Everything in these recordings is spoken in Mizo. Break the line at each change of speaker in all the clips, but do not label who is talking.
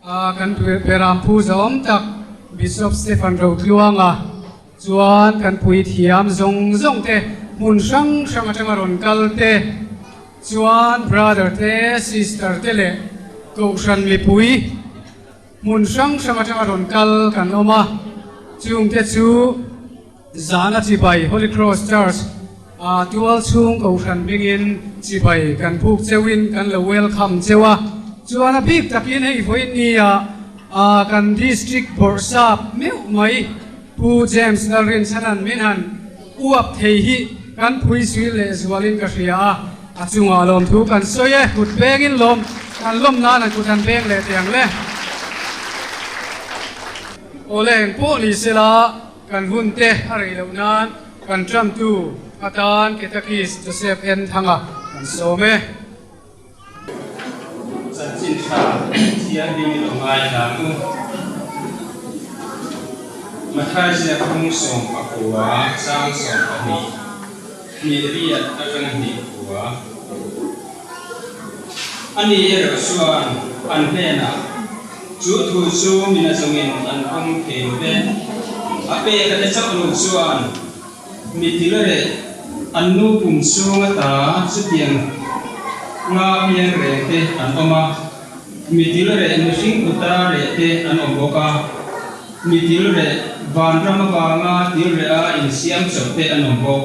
Kan Beram Pu zawm tak Bishop Stephen Rotluanga chuan kan puithiam zawng zawng te hmun hrang hrang atanga rawn kal te chuan brother te sister te leh kohhran mipui hmun hrang hrang atanga rawn kal kan awm a, chungte chu Zana chibai Holy Cross Church ah tual chhung kohhran hmingin chibai kan buk cheuhin kan lo welcome cheu a, chuan a bik takin hei vawiin nia ah kan District Bawrhsap meuh mai Pu James Lalrinchhanan min han uap thei hi kan phui suil leh zualin ka hria a, a chungah lawmthu kan sawi e, kut bengin lawm kan lawm nan an kut han beng leh teh ang le. Awle engpawh ni sela. Kan hun te a rei loh nan kan tramtu atan Catechist Joseph N. Thanga kan sawm e.
Chanchin tha thianghlim in aw ngaithla ang u. Mathai ziak hmung 19 chang 12 hnih riat atanga hnih kua. Ani erawh chuan an hnenah, Chu thu chu mina zawngin an pawm thei lo ve. A pek a te chauh lo chuan mi til reh an nu pum chhung ata chutiang nga piang reng te an awm a, mi til reh mihring kuta reh te an awm bawk a, mi til reh vanram avanga til reh a insiam chauh te an awm bawk.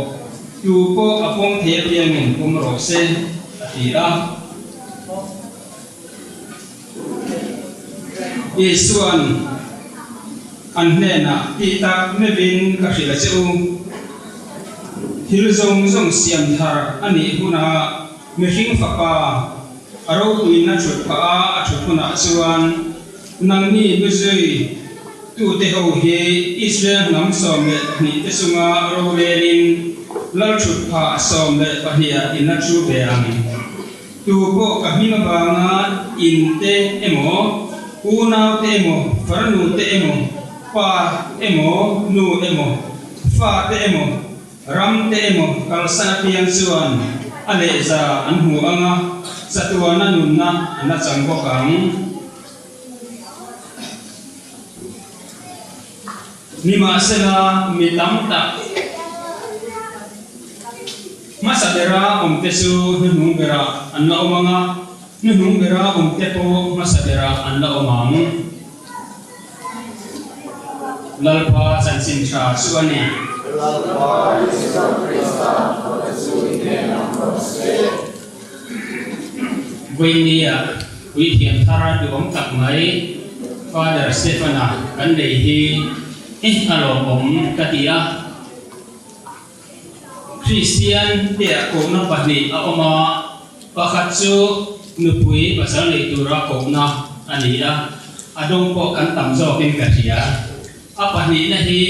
Tu pawh a pawm thei apiangin pawm rawh se, a ti a. Isua'n an hnenah, Tih tak meuhin ka hrilh a che u. Thil zawng zawng siam thar a nih hunah mihring fapa a ropuina thut phah a a thut hunah chuan nangni nuzui tute ho hi Israel hnam 12 te chunga rorelin lal thut phah 12 ah in la thu ve ang. Tu pawh ka hming avanga in te emaw, unau te emaw, farnu te emaw, pa emaw, nu emaw, fa te emaw, ram te emaw kalsan apiang chuan a lehza an hmu ang a, chatuana nunna an la chang bawk ang. Nimahsela, mi tam tak hmasa bera awmte chu hnuhnung berah an la awm ang a, hnuhnung bera awmte pawh hmasa berah an la awm ang. Lalpa chanchin tha chu a ni.
Lalpa Isua Krista faka chu i hnenah rawh se.
Vawinia puithiam thar duhawm tak mai Father Stephen-a kan nei hi a lawmawm ka ti a. Kristian tea kohna pahnih a awm a, pakhat chu nupui pasal nei tura kohna a ni a, a dawng pawh kan tam zawkin ka hria. A pahnihna hi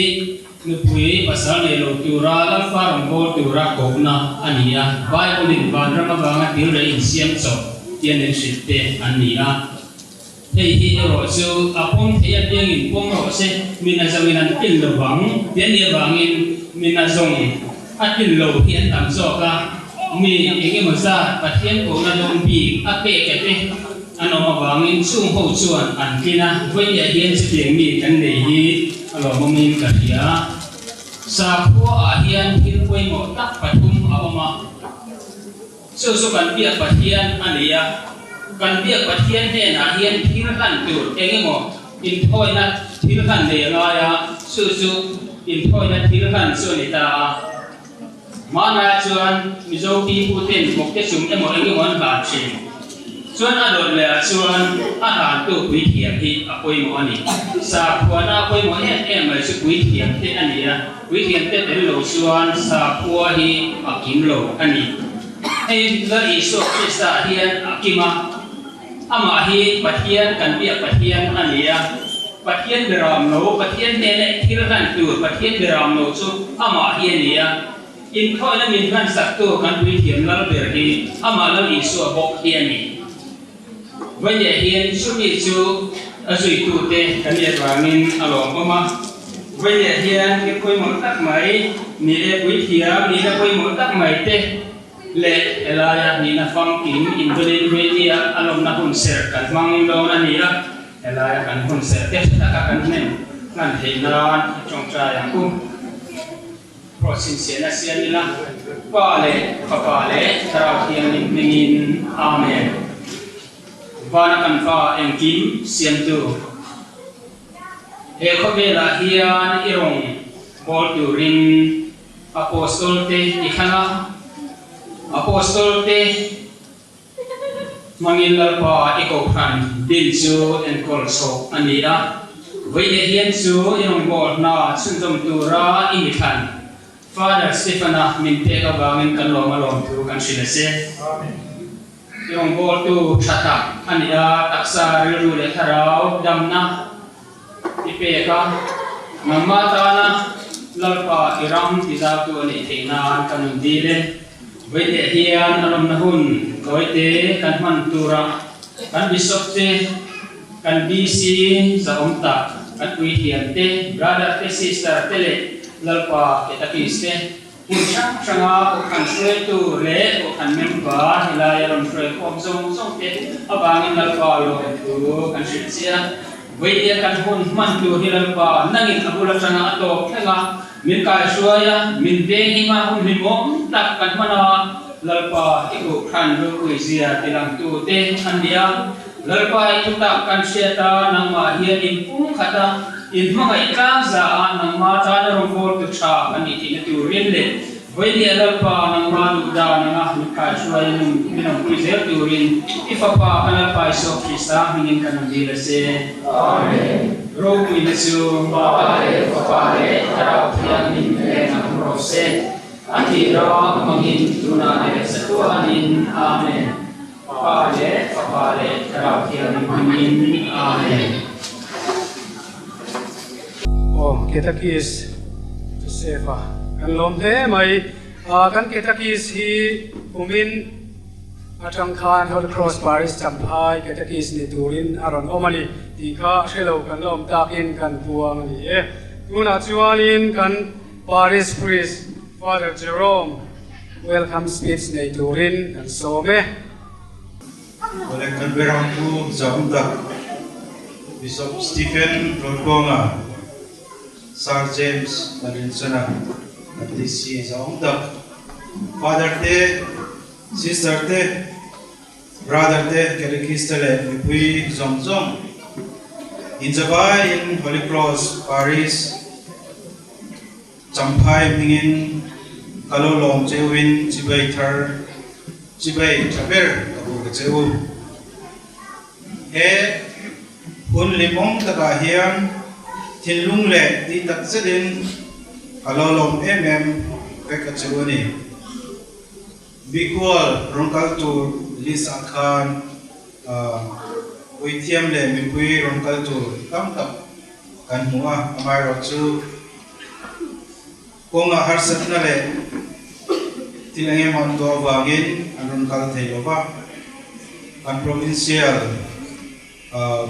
nupui pasal nei lo tura Lalpa rawngbâwl tura kohna a ni a, Bible-in vanram avanga thil rei insiam chawp tia min hrilh te an ni a. Hei hi erawh chu a pawm thei apiangin pawm rawh se, min a zawngin an tlin lo vang tia nih avangin min a zawng a tlin lo hi an tam zawk a, mi eng emaw zat Pathian kohna dawng bik a pek e te An awm avangin chung ho chuan an tlin a, vawiah hian chutiang mi kan nei hi a lawmawmin ka hria. Sakhua ah hian thil pawimawh tak pathum a awm a, chu chu kan biak Pathian a ni a, kan biak Pathian hnenah hian thil hlan tur eng emaw inthawina thil hlan nei a ngai a, chu chu inthawina thil hlan chu a ni ta a. Hmanlaiah chuan Mizo pi pu ten vawkte chung emaw eng emaw an hlan thin. Chuan a dawt lehah chuan a hlantu puithiam hi a pawimawh a ni. Sakhuana a pawimawh em em mai chu puithiam te a ni a, puithiam te tel lo chuan sakhua hi a kim lo a ni. Hei Lal Isua Krista hian a kim a, amah hi Pathian kan biak Pathian a ni a, Pathian beram lo, Pathian hnena thil hlan tur Pathian beram lo chu amah hi a ni a. Inkhawihna min hlansak tu kan puithiam lal ber hi amah Lal Isua bawk hi a ni. Vawiah hian chumi chu a zuitute kan nih avangin a lawmawm a. Vawiah hian thil pawimawh tak mai ni e, puithiam nihna pawimawh tak mai te leh helaia nihna famkim invelin vawinia a lawmna hun serh kan hmang dawn a ni a. Helaia kan hun serh te tha taka kan hnem hman theih nan i tawngtai ang u. Pawh chhinchhiahna siam ila, Pa leh Fapa leh Thlarau Thianghlim hmingin, Amen. Vana kan Pa engkim siamtu, he khawvelah hian i rawn bawl turin Apostol te i thlang a, Apostol te Hmangin Lalpa i kohhran din chu enkawl chhoh a ni a, vawiin hian chu i rawngbâwl hna chhunzawm tura i mi thlan Father Stephen-a min pek avangin kan lawm a lawm thu kan hrilh a che. I rawngbâwltu tha tak a ni a, taksa, rilru leh thlarau damna i pek a, nangmah tana Lalpa i ram tizautu a nih theih nan ka nun dil e. Vawihneh hian a lawmna hun tawite kan hman tura kan Bishop te, kan BC zahawm tak, kan puithiam te, brother te, sister te leh Lalpa Ketakis te hmun hrang hranga Kohhran hruaitu leh Kohhran member helai a rawn hruai khawm zawng zawng te avangin Lalpa lawmthu kan hrilh chiah. Vawihneh kan hun hman tur hi Lalpa nangin a bul atanga a tawp thleng a, Min kaihruai a, min venghim a, hun hlimawm tak kan hman a, Lalpa i kohhran ropuizia tilangtu te an ni a. Lalpa i thutak kan hriat a, nangmah hian in pum khat a, in hmangaih tlang za a, nangmah tana rawngbawltu tha kan nih theihna turin leh Vawinia Lalpa nangmah duh dan anga min kaihruai a nun min awmpui zel turin i Fapa kan Lalpa Isua Krista hmingin kan rawn dil a che. Amen. Ropuina chu Pa leh Fapa leh Thlarau Thianghlim hnenah awm rawh se, a tih ram hmangin tunah leh chatuanin. Amen. Pa leh Fapa leh Thlarau Thianghlim hmangin. Amen.
Aw Ketakis Joseph-a kan lawm hle mai. Kan Ketakis hi kumin atang khan Holy Cross Parish Champhai Ketakis ni turin a rawn awm a ni tih kha hre lo kan la awm takin kan puang a ni e. Tunah chuanin kan Parish Priest Father Jerome welcome speech nei turin kan sawm e.
Awle kan Berangpu Zahumdak Bishop Stephen Rawlkawnga, Sir James Lalrinsana, DC Zahumdak, Father te, Sister te, Brother te, Catechist te leh mipui zawng zawng inzavaiin Holy Cross Parish Champhai hmingin ka lo lawm cheuin chibai thar chibai tha ber ka bu ka cheu. He hun limawm takah hian thinlung leh tih tak zetin ka lo lawm em em vek a cheu a ni. Bikual rawn kal tur list ah khan puithiam leh mipui rawn kal tur tam tak kan hmu a, amaherawhchu kawngah harsatna leh thil eng emaw an tuah avangin an rawn kal thei lo va. Kan Provincial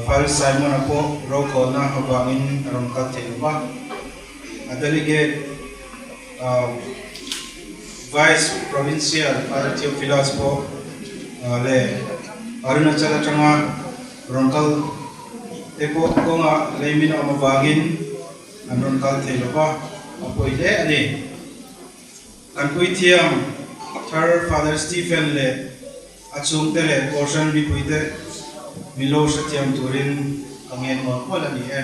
Father Simon-a pawh rokhawlna avangin a rawn kal thei lo va. A Delegate Vice Provincial Father Theophilus pawh leh Arunachal atanga rawn kal te pawh kawngah leimin a awm avangin an rawn kal thei lo va, a pawi hle a ni. Kan puithiam thar Father Stephen leh a chhungte leh Kohhran mipuite min lo hrethiam turin ka ngen mawlh mawlh a ni e.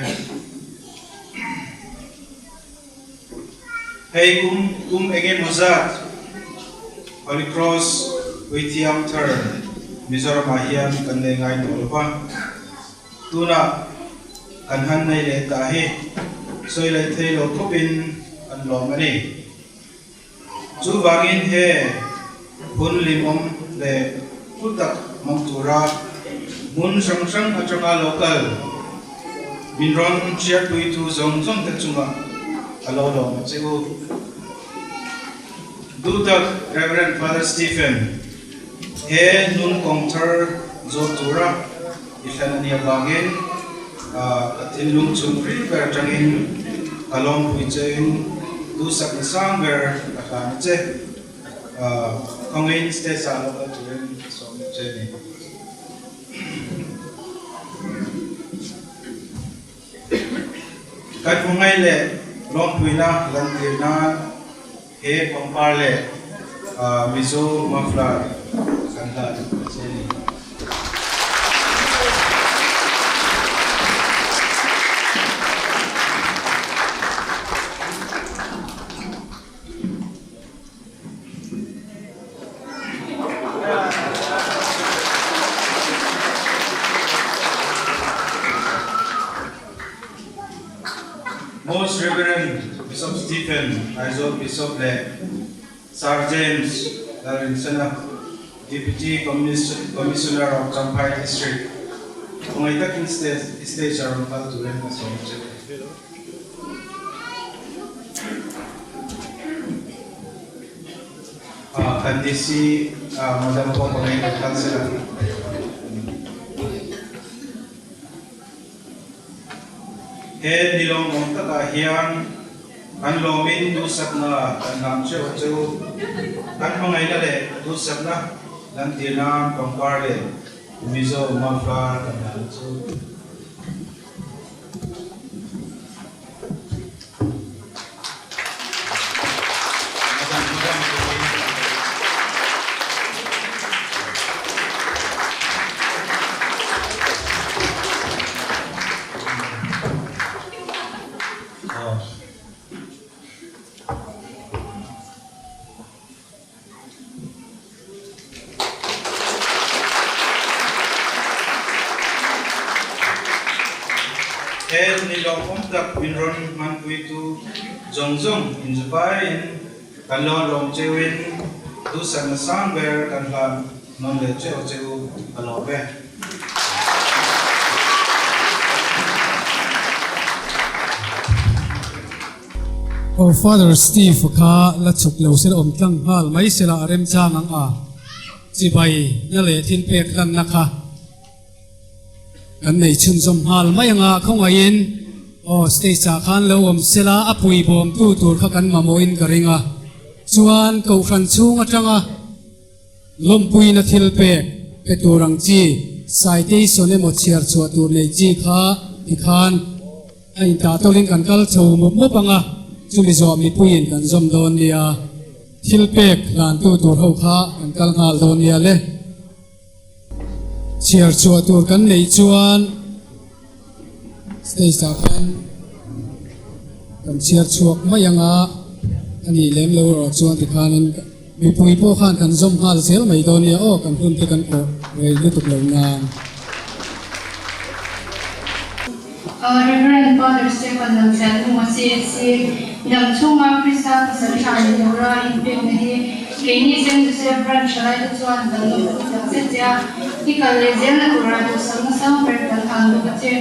Hei kum kum eng emaw zat Holy Cross puithiam thar Mizoramah hian kan nei ngai tawh lo va, tunah kan han nei leh ta hi sawi leh thei lo khawpin kan lawm a ni. Chuvangin he hun limawm leh hlu tak hmang tura hmun hrang hrang atanga lo kal min rawn hriatpuitu zawng zawng te chungah a lo lawm a che u. Duhtak Rev. Father Stephen, he nun kawng thar zawt tura i hlan a nih avangin ka thinlung chung ri ber atangin ka lawmpui chein duhsakna sang ber ka hlan a che. Khawngin stage ah lo kal turin ka sawm che a ni. Kan hmangaih leh lawmpuina lantir nan he pangpar leh Mizo muffler kan hlan a che ni. Most Reverend Bishop Stephen Aizawl Bishop leh Sir James Lalrinsena, Deputy Commissioner of Champhai District, khawngaih takin stage a rawn kal turin ka sawm che u. Kan DC Madam pawh khawngaih rawn kal sela. He ni lawmawm takah hian kan lawmin duhsakna kan hlam theuh a chu. Kan hmangaihna leh duhsakna lantir nan pangpar leh Mizo maflar kan hlan a chu. He ni lawmawm tak min rawn hmanpuitu zawng zawng inzupaiin kan lo lawm cheuin duhsakna sang ber kan hlan nawn leh cheu cheu a lawm e.
Aw Father Steve kha la chhuk lo sela awm tlang nghal mai sela a remchang ang a, chibai na leh thil pek hlanna kha kan nei chhunzawm nghal mai ang a, khawngaihin aw stage ah khan lo awm sela a pui bawmtu tur kha kan mamawhin ka ring a, chuan kohhran chhung atanga Lawmpuina thil pek pe tur ang chi citation emaw chhiar chhuah tur nei chi kha tikhan a intah tawlin kan kal chho mup mup ang a, chumi zawh mipuiin kan zawm dawn nia. Thil pek hlantu tur ho kha kan kal nghal dawn nia le. Chhiar chhuah tur kan neih chuan stage ah khan kan chhiar chhuak mai ang a, a nih lem lo erawh chuan tikhanin mipui pawh khan kan zawm nghal zel mai dawn nia aw kan hun te kan awh rei lutuk lo nan.
Rev. Father Stephen Lalthianhunga CSC, Dam chhunga Krista pasal tha ni tura inpekna hi keini Saint Joseph Branch thalaite chuan kan lo phu tak zet che a, i kal leh zelna tura duhsakna sang ber kan han bawk a che.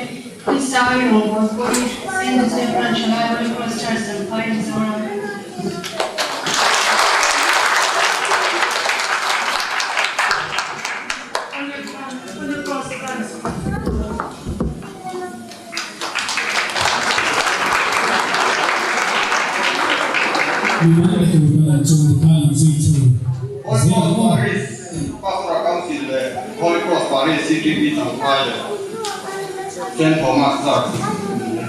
Krista i rawngbâwl pawh hi Saint Joseph Branch thalai Holy Cross Church Champhai, Mizoram.
Holy Cross Branch.
Mimal pe tur ka lan chuan tikhan an zui chu
Holy
zel
Cross
ang aw.
Paris Pastoral Council leh Holy Cross Paris CTP Champhai leh Saint Thomas Church ni e.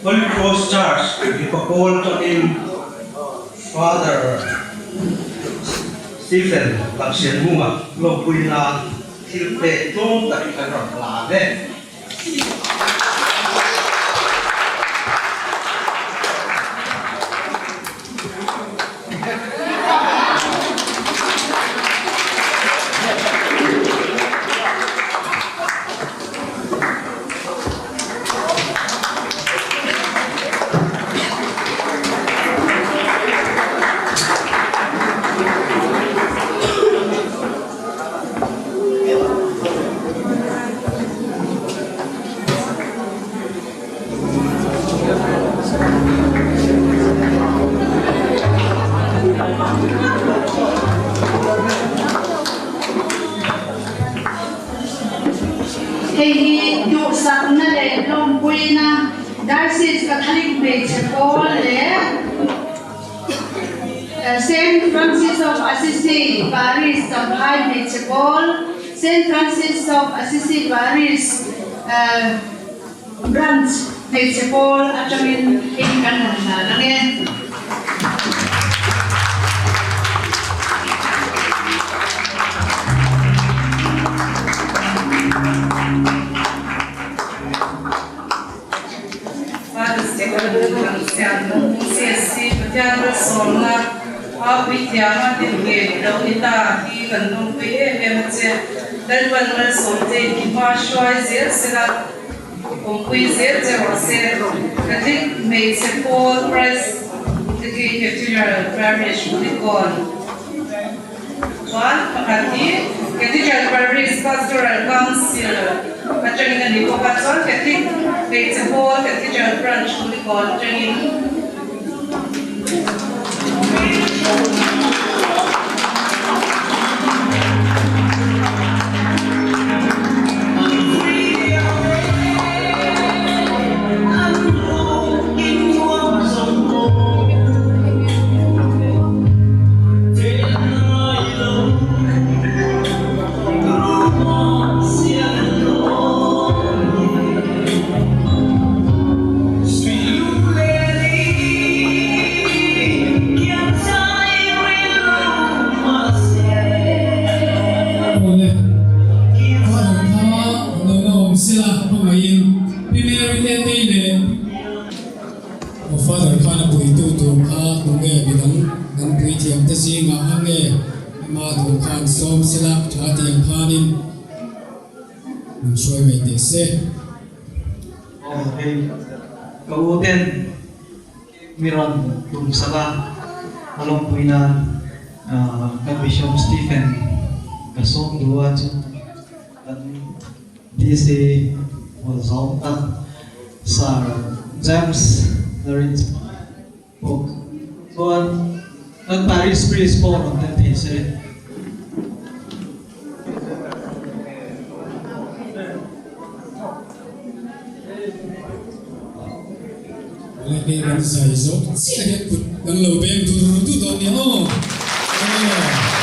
Holy Cross Church mipa pawl atangin Father Stephen Lamsianhunga lawmpui nan thil pek tlawm takin kan rawn hlan e.
Saint Francis of Assisi Parish Champhai hmeichhe pawl, Saint Francis of Assisi Parish Branch hmeichhe pawl atangin in kan han hlan ang e.
Father's Day kan ang siam CSC Pathian malsawmna a puithiam a din nge lo ni ta hi kan lawmpui em em a che. Lalpan malsawm te in hma hruai zel sela awmpui zel che rawh se. Catholic hmeichhe pawl Christ the King Cathedral Parish Kulikawn Chuan pakhat hi Cathedral Parish Pastoral Council atangin a ni bawk a, chuan Catholic Hmeichhe Pawl Cathedral Branch Kulikawn atangin.
Awle, a rawn kha lo la awm sela hmangaihin Pi Mary Tetei leh Aw Father khan a puitu tur kha tunge midang kan puithiam te zingah a nge ama duh khan sawm sela tha tiang khanin min hruai mai teh se.
Aw hei ka u ten mi rawn tum sak a, a lawmpui nan kan Bishop Stephen ka sawm duh a chu kan DC hmun zawng tak Sir James Lawrence pawh chuan kan Parish Priest pawh rawn tel thei se.
Awle hei kan zai zawk chiah hian kut kan lo beng dur dur dawn nia aw. Aw.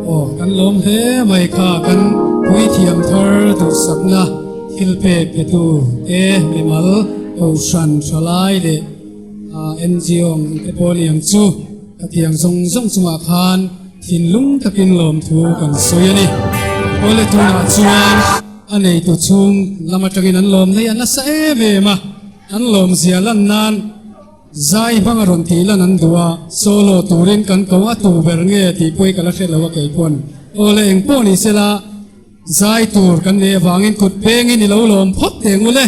Aw kan lawm hle mai kha kan puithiam thar duhsakna thil pek petu te mimal kohhran tha lai leh NGO ang te pawh ni ang chu ka tiang zawng zawng chungah khan thinlung takin lawmthu kan sawi a ni. Awle tunah chuan a neitu chhung lam atangin an lawm nei a nasa em em a, an lawmzia lan nan zai hmang a rawn tih lan an duh a, solo turin kan ko a tu ber nge tih pawh hi ka la hre lo a keipawn. Awle engpawh ni sela. Zai tur kan nei avangin kut pengin i lo lawm phawt teh ngu le.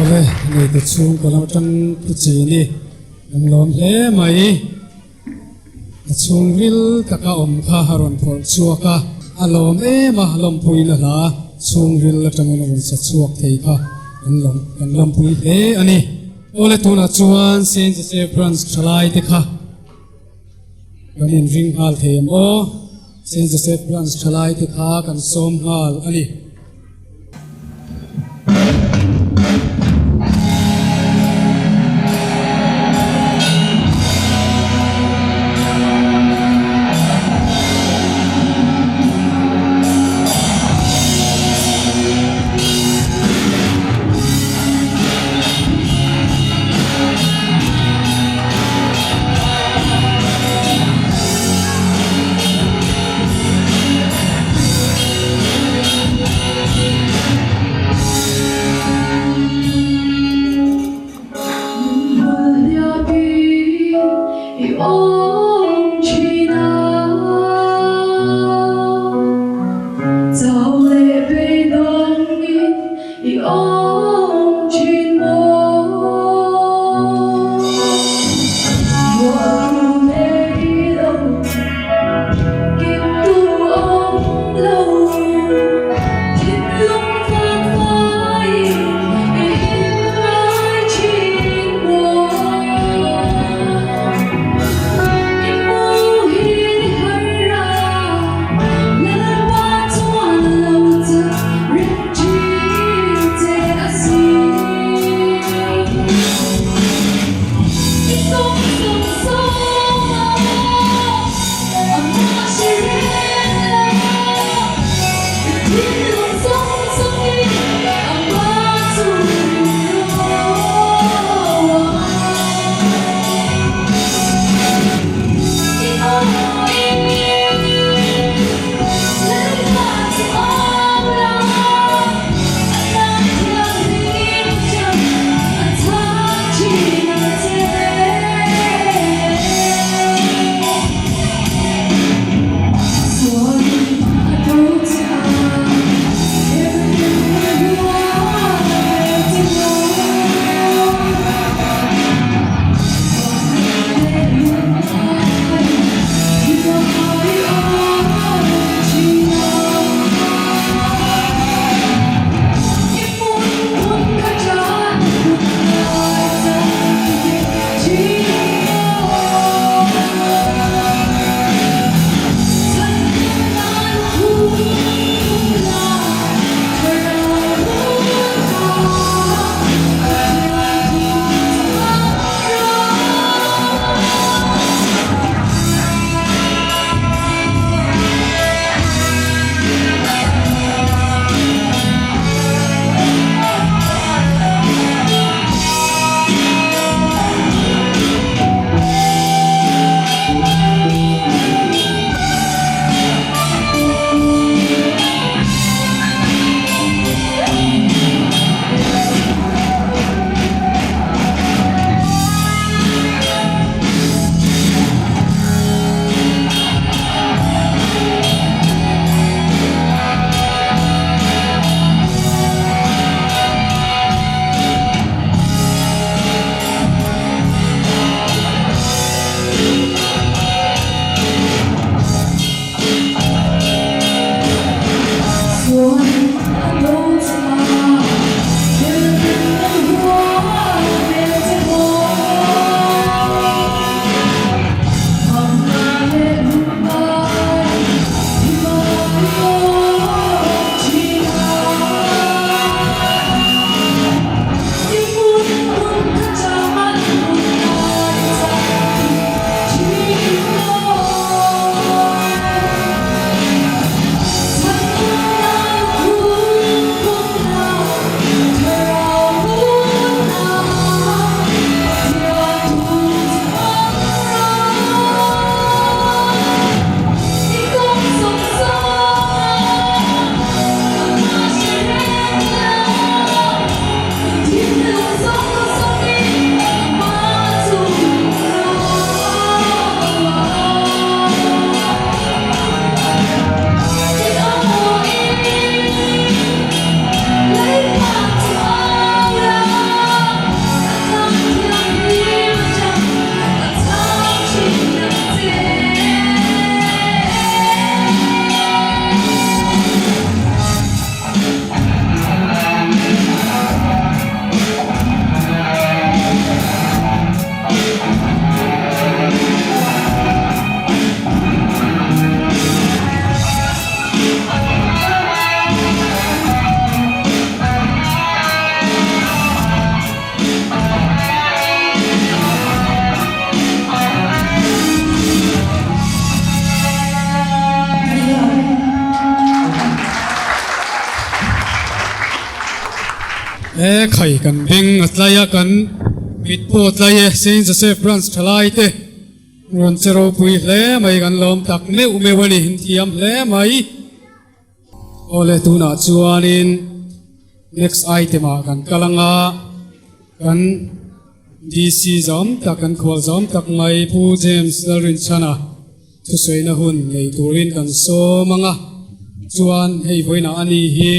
Awle, neite chhungkaw lam atang pu chini an lawm hle mai. A chhungril taka awm kha a rawn phawrh chhuak a, a lawm em a, lawmpuina hla chhungril atangin a rawn sa chhuak thei kha kan lawm kan lawmpui hle a ni. Awle tunah chuan Saint Joseph Branch thalai te kha kan inring nghal thei em aw? Saint Joseph Branch thalai te kha kan sawm nghal a ni. E khai kan beng a tlai a kan mit pawh a tlai e Saint Joseph Branch thalai te rawn che ropui hle mai kan lawm tak meuh meuh a ni in thiam hle mai. Awle tunah chuanin next item ah kan kal anga kan DC zawm tak kan khual zawm tak mai Pu James Lalrinchhana thusawina hun nei turin kan sawm anga chuan hei vawiinah ani hi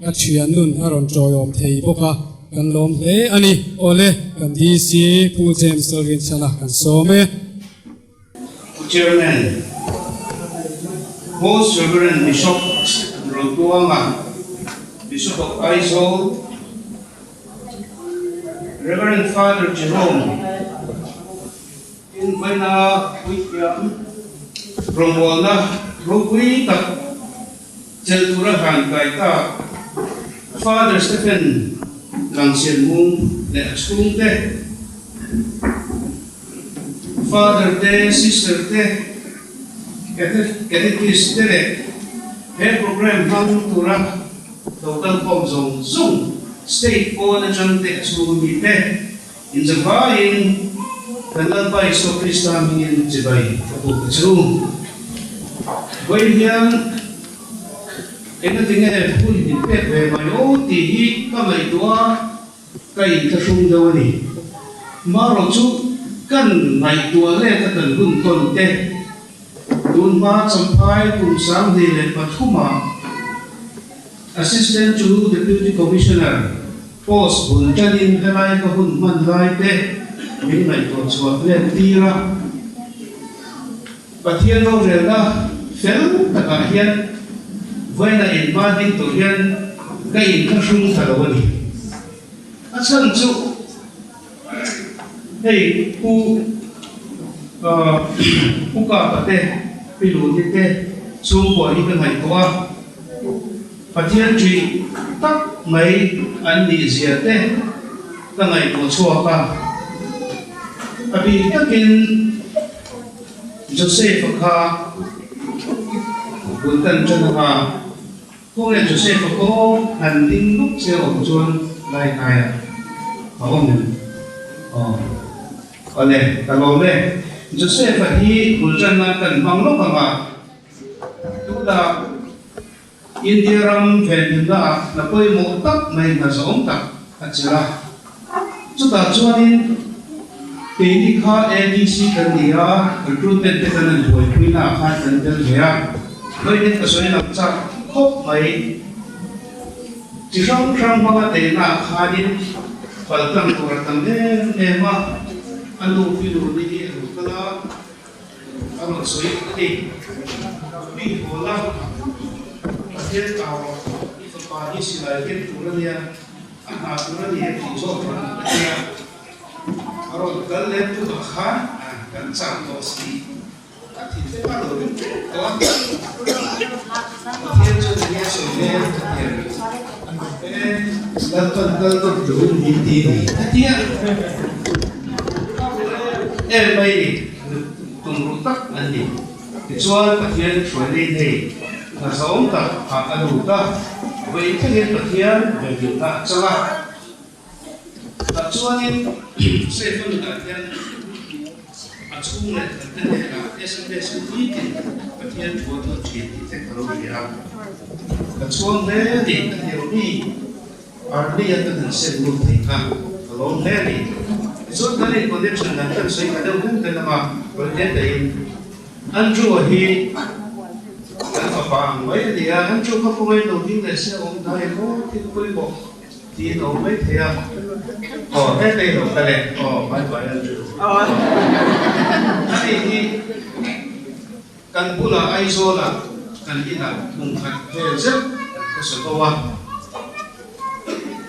a thian nun a rawn tawiawm thei bawk a kan lawm hle a ni. Awle kan DC Pu James Lalrinchhana kan sawm e.
Pu Chairman, Most Reverend Bishop Rotuanga, Bishop of Aizawl, Reverend Father Jerome, tin vawiina puithiam rawngbawlna ropui tak chelh tura hlan kai tak Father Stephen Langsianmung leh a chhungte, Father te, Sister te, Catechist te leh he programme hmang tura lo kalkhawm zawng zawng State pawn atang te a chhung ami te inzavaiin kan Lalpa Isua Krista hmingin chibai ka buk a che u. Vawiin hian engatinge hun min pek ve mai aw tih hi ka ngaihtuah a. Ka inthlahrung deuh a ni. Marawh chu kan ngaihtuah let a kan hun tawn te. Tun hma Champhai kum 23 ah Assistant to Deputy Commissioner post bul tanin helai ka hun hman lai te min ngaihtuah chhuah let tir a. Pathian rorelna fel takah hian vawiina inhma ding tur hian ka inthlahrung ta lo a ni. A chhan chu hei Pu Pu Kapa te, Pi Luni te chhungkua hi ka ngaihtuah a, Pathian ṭih tak mai an nih zia te ka ngaihtuah chhuak a, a bik takin Joseph-a kha bul tan ṭan anga, khawnge Joseph-a kawng han ding luk che awm chuan lai hnaiah a awm em? Aw, awle, ka lawm e. Joseph-a hi bul ṭan nan kan hmang lawk anga, tunah India ram venhimna ah hna pawimawh tak mai hna zawng tak a chelh a. Chutah chuanin keini kha ADC kan ni a, recruitment te kan han buaipuina ah khan kan tel ve a. Vawiin ka sawi lam chak khawp mai. Chi hrang hrang hmanga tehna ah khanin paltlang tur a tam em em a, a nu pi nu ni hi a lo kal a. A rawn sawi a ni. Mi hawl a, Pathian tau rawh, i fapa hi silai ken tur a nia, a hna tur a ni a tih zawk rawn a ti a. A rawn kal leh tunah khan kan chak tawh si, a thi te a lo ring tep tawh a. Pathian chuan enge a sawi le a ti a. E, Lalpan kal nawm turin min ti ni a ti a. Em mai ni. Tum ruh tak an ni. Tichuan Pathian hruai nei nei hna zâwm tak ah a lut a, vawi thlengin Pathian venhimna a chang a. Tah chuanin Safe nunah hian a chhung leh khat te hnenah SMS in nitin Pathian thu a thawn thin tih te ka lo hria a. Ka chhuang hle a ni, ka hniau mi. Army a kan han send lut thei kha ka lawm hle a ni. Tichuan kan in connection dan kan sawi ta deuh hlek hlek a, rawn hle taiin Andrew a hi kan fapa ang mai a ni a, Andrew kha khawngaih lo ding leh se awm dai maw thil pawimawh tiin a awm mai thei a, aw hetei lo ka le, aw bye bye Andrew. Ani hi Kan bulah Aizawlah kan inah hmun khat vel zeuh kan khawsa bo a,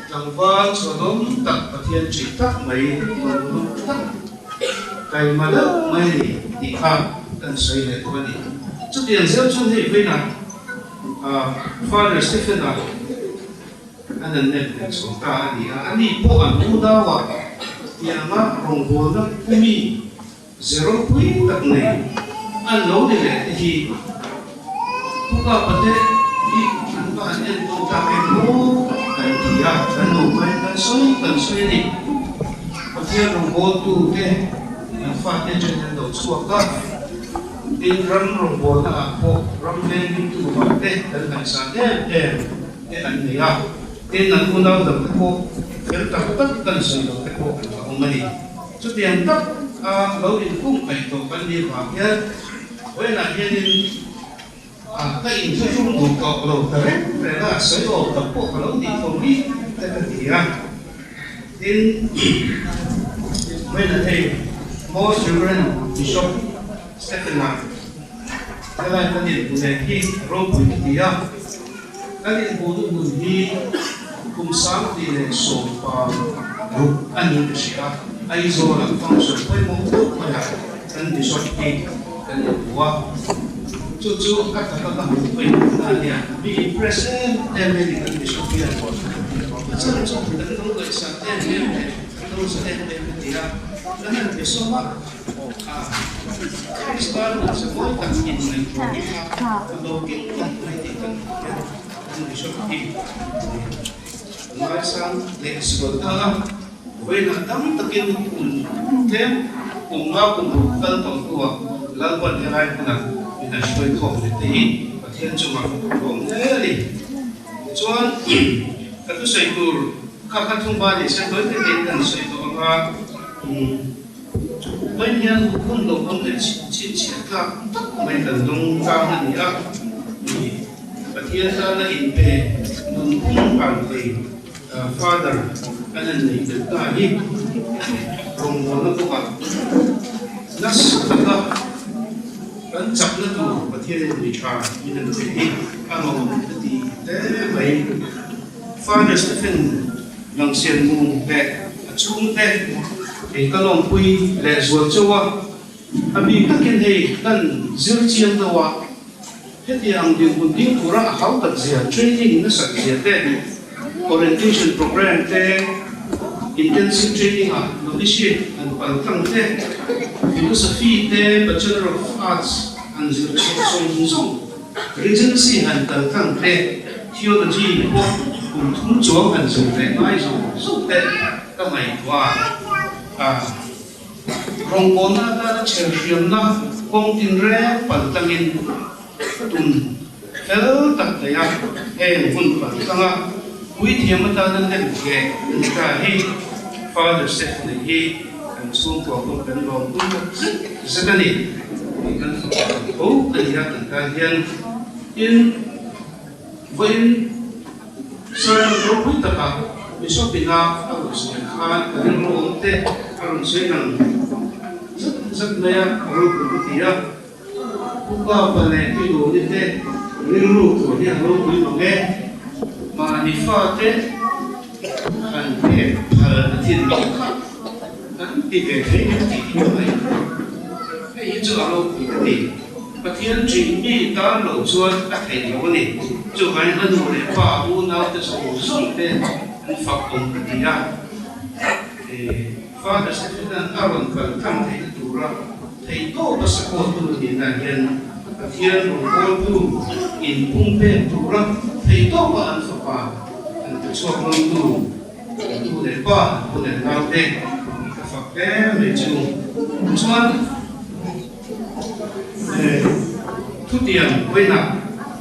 tlangval chhuanawm tak Pathian ṭih tak mai lawmlum tak kaima deuh mai a ni tih kha kan sawi leh duh a ni. Chutiang zeuh chuan hei vawiinah Father Stephen-a an han nem leh chho ta a ni a, ani pawh an unauah tianga rawngbawlna pumi Ze ropui tak nei an lo ni leh te hi Pu Kapa te hi an va han en tawn tak em aw kan ti a, kan nupa in kan sawi kan sawi a ni. Pathian rawngbawltu te an fate chen an lo chhuak a, tin ram rawngbawlna ah pawh ram vengtu ah te kan ngaihsan em em te an nei a, tin an unau dang te pawh fel tak tak kan sawi lo te pawh an la awm a ni. Chutiang tak a lo inkung kaih tawh kan nih vang hian vawiinah hianin A ka inthlahrung duh tawh lo ta reng reng a, sawi awm tak pawh ka lo tih tho hi te ka ti a. Tin, vawiinah hei Most Reverend Bishop Stephen-a helai kan inhmu leh hi ropui ka ti a. Kan inhmuhna hmun hi kum 2016 a ni ka hria a, Aizawl-ah function pawimawh deuh maiah kan Bishop hi kan inhmu a. Chu chu a taka ka hmuh pawimawh na a nia. Mi impress em em mai ni kan Bishop hian a chan chu kan lo ngaihsak em em leh kan lo za em em a ti a. Kan han Bishop a, Krista nun ze mawi tak inngaihtuahna kha a lo keng tlat mai tih kan hmuh hian kan Bishop hi ngaisang leh sual ta a. Vawiinah tam takin kum tlem kum nga kum ruk kal tawh hnuah Lalpan helai hmunah min an hruai khawm leh te hi Pathian chungah a awm hle a ni. Tichuan, ka thusawi tur kha kha thungba ni se tawi takin kan sawi tawh ang a. Vawiin hian hun lo awm leh chhinchhiah tlak tak mai kan dawng tlang a ni a. Pathian tana inpe nunphung hlan thei Father an han nei tel ta hi rawngbawlna kawngah nasa taka kan chakna tur Pathianin mi tha min han pe hi a lawmawm ka ti hle mai. Father Stephen Langsian mung leh a chhungte ei ka lawmpui leh zual chauh a, a bik takin hei kan zir chiang deuh a. Hetiang dinhmun ding tura a hau tak zia, training nasat zia te, orientation programme te, intensive training ah novitiate an pal tlang te, philosophy te, Bachelor of Arts an zir chhuah zawng zawng, Regency han kal tlang te, theology pawh kum thum chuang han zir leh ngai zawng zawng te ka ngaihtuah a. Rawngbawlna atana chherhriamna kawng tinreng pal tlangin tum fel tak nei a, heng hun pal tlanga puithiam atana nem leh a ni ta hi Father Stephen-a hi kan chhungkua pawh kan lawm pui tak zet zet a ni tih kan fapa ang tho a ni a kan tan hian. Tin, vawiin Sermon ropui takah Bishop ina a rawn sawi khan ka rilru awm te a rawn sawi lang zat zat mai a, a ropui ka ti a. Pu Kapa leh Pi Luni te rilru tur hi a ropui mang e. Mahni fate han pek phal a thinlung kha kan ti ve thei em tih hi ka ngaihtuah. Hei hi chu a ropui ka ti. Pathian ṭih mi tan lo chuan a theih lo a ni. Chuvangin a nu leh pa unaute zawng zawng te an fak awm ka ti a. Father Stephen-a'n a rawn kal tlang theihna tura theihtawpa support tu nihna hian Pathian rawngbawltu inpung pek tura theihtawpa an fapa an pe chhuak ngamtu nu leh pa, pu leh naute ka fak hle mai chu. Chuan. Thutiang vawiinah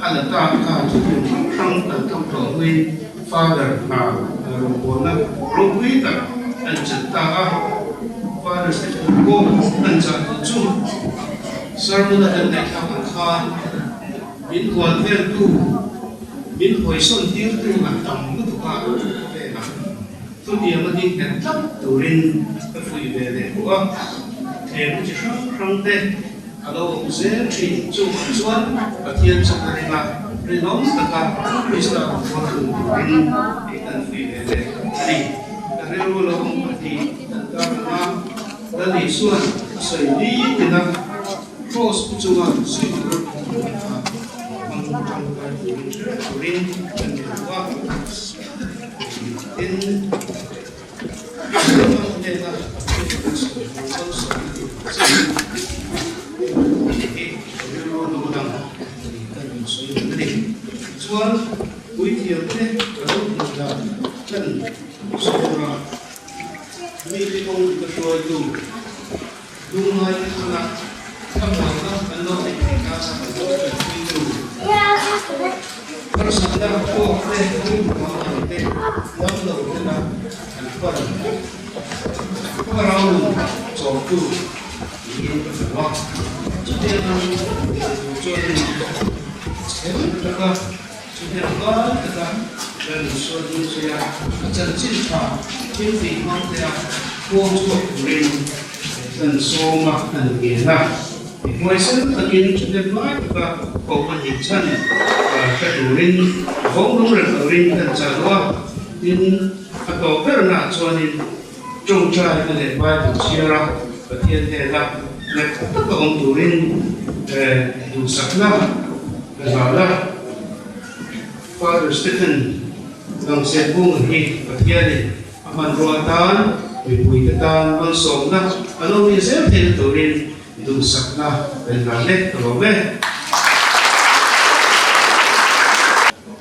a la ta kha thutiang hrang hrang kan tlawm tawh hnuin Father hna rawngbawlna ropui tak an chelh ta a, Father Stephen pawh an chah duh chu sermon a kan ngaihthlak ang khan min hual veltu, min hawisawn tirtu an tam lutuk a khawvelah. Chutiang a ding nghet tlat turin ka fuih ve leh bawk a, thlemna chi hrang hrang te a lo awm zel thin. Chuvang chuan Pathian chu ka ring a, rinawm taka Krista rawn bual thung turin kei kan fuih ve leh a ni. Ka rilru lo awm pahnih kan kar ang a, Lal Isua'n a sawi nitin a, Kraws pu chunga zui tur a hmang tangkai turin hre turin kan ni lo a. Tin, Lalpa hnena malsawmna tur che hi rilru lo lang tih ka rawn sawi ang a ni. Chuan, puithiamte ka lo hmuh dan kan sawi a.
Mite kawng dika hruaitu lungngaite chunga thlamuanna an lo neih theih nana lo tanpuitu, harsatna tawkte rinmuang ang te dam lo tena an pan thlarau nun chawmtu niin ka hmu a. Chutiang ang ni thei tur chuanin chhel taka Chutiang ngai taka Lal Isua ding zui a, a chanchin tha thil tih hmang te a puang chhuak turin kan sawm a, an ngen a. Hmuaisen takin chutiang ngai taka koh a nih chhan hre turin, vawng lung reng turin kan chah duh a, tin a tawp bernaah chuanin tawngtai na leh Bible chhiar a, Pathian hnena nghet taka awm turin duhsakna Ka hlan a, Father Stephen Langsenbunga hi Pathianin a hmanrua atan mipuite tan malsawmna a lo ni zel theihna turin duhsakna kan hlan lek ta lo e.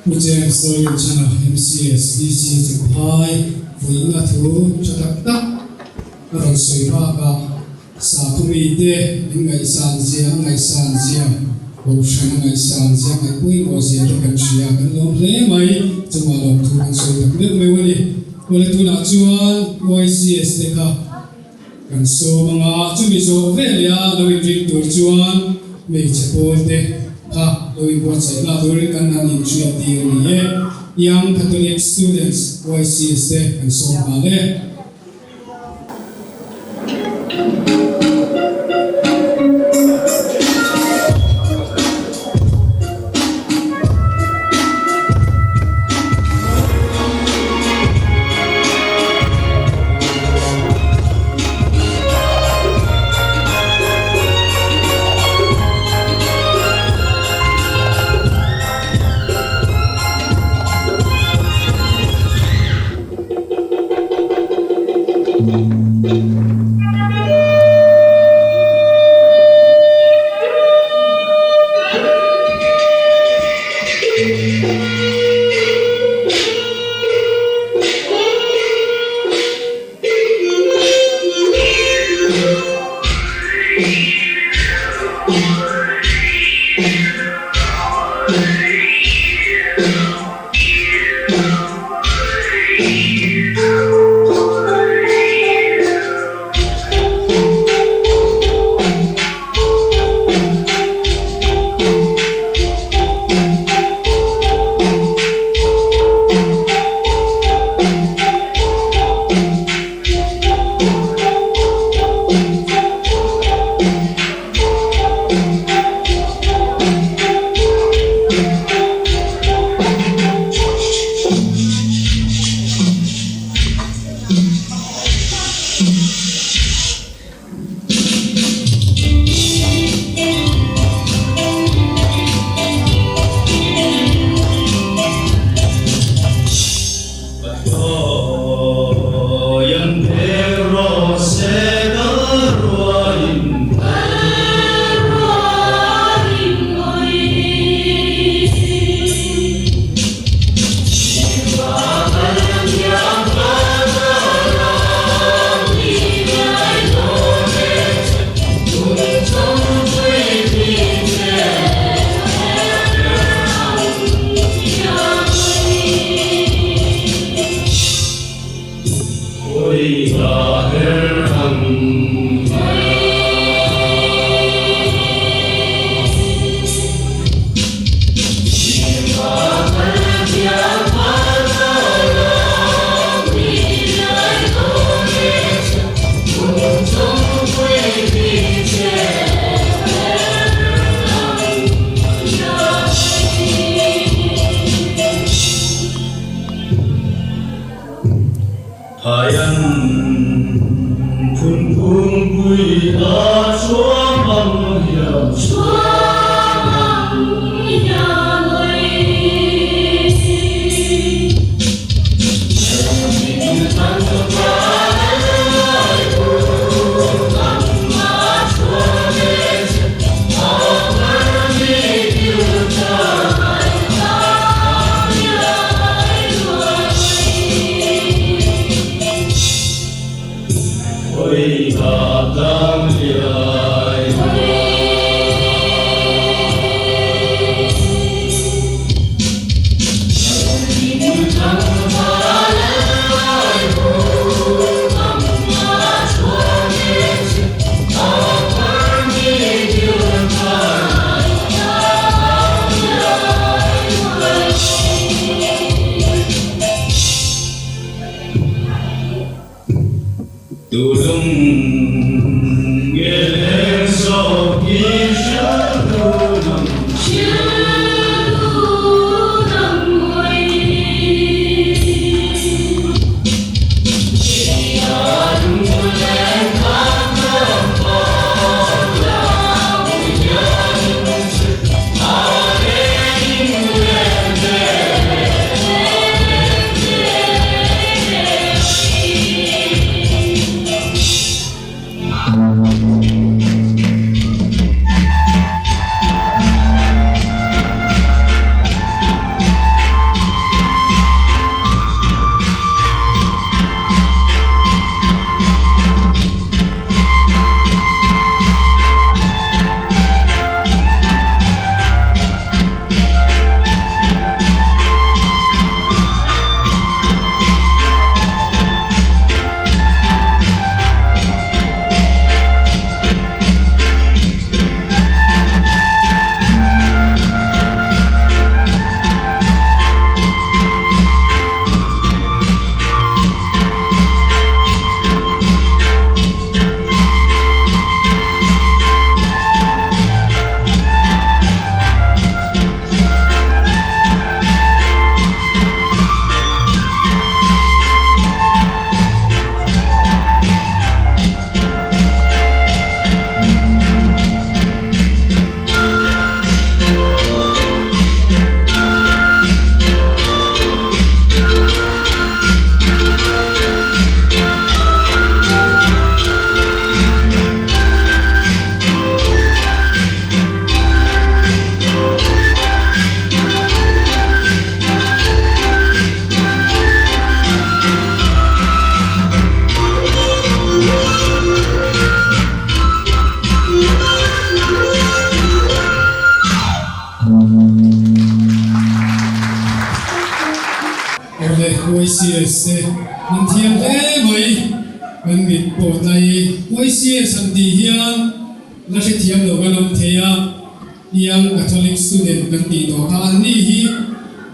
Pu James Zorinchhana MCS DC Champhai vuina thu tha tak tak a rawn sawi bakah Sakhaw mite an ngaihsan zia, a ngaihsan zia, Kohhran a ngaihsan zia, ngaih pawimawh zia te kan hria, kan lawm hle mai. Chungah lawmthu kan sawi tak meuh meuh a ni. Awle tunah chuan YCS te kha kan sawm ang a, chumi zawh veleh a lo inring tur chuan hmeichhe pawl te kha lo inbuatsaih nghal turin kan han inhriat tir a ni e. Young Catholic Students, YCS te kan sawm nghal e. Awle YCS te an thiam hle mai kan mit pawh tlai YCS han tih hian la hrethiam lo kan awm thei a. Young Catholic Student kan tih tawh kha an ni hi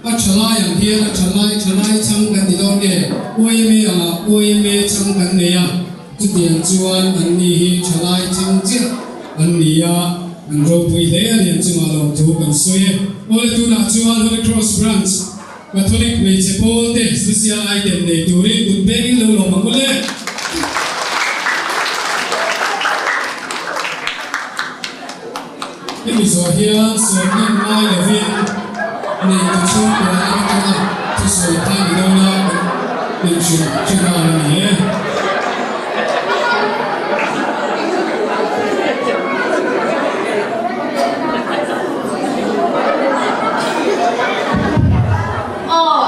a tha lai ang hian a tha lai tha lai chhang kan ti dawn nge YMA angah YMA chhang kan nei a chutiang chuan an ni hi tha lai chhang chiah an ni a an ropui hle a ni an chungah lawmthu kan sawi e. Awle tunah chuan Holy Cross Branch Catholic hmeichhe pawl te special item nei turin kut pengin lo lawm ang ule. Hemi zawh hian sawmna ngai lovin neitu chhungkua lam atanga thusawi kha ni dawn a kan inhrilh thin a a ni e.
Aw,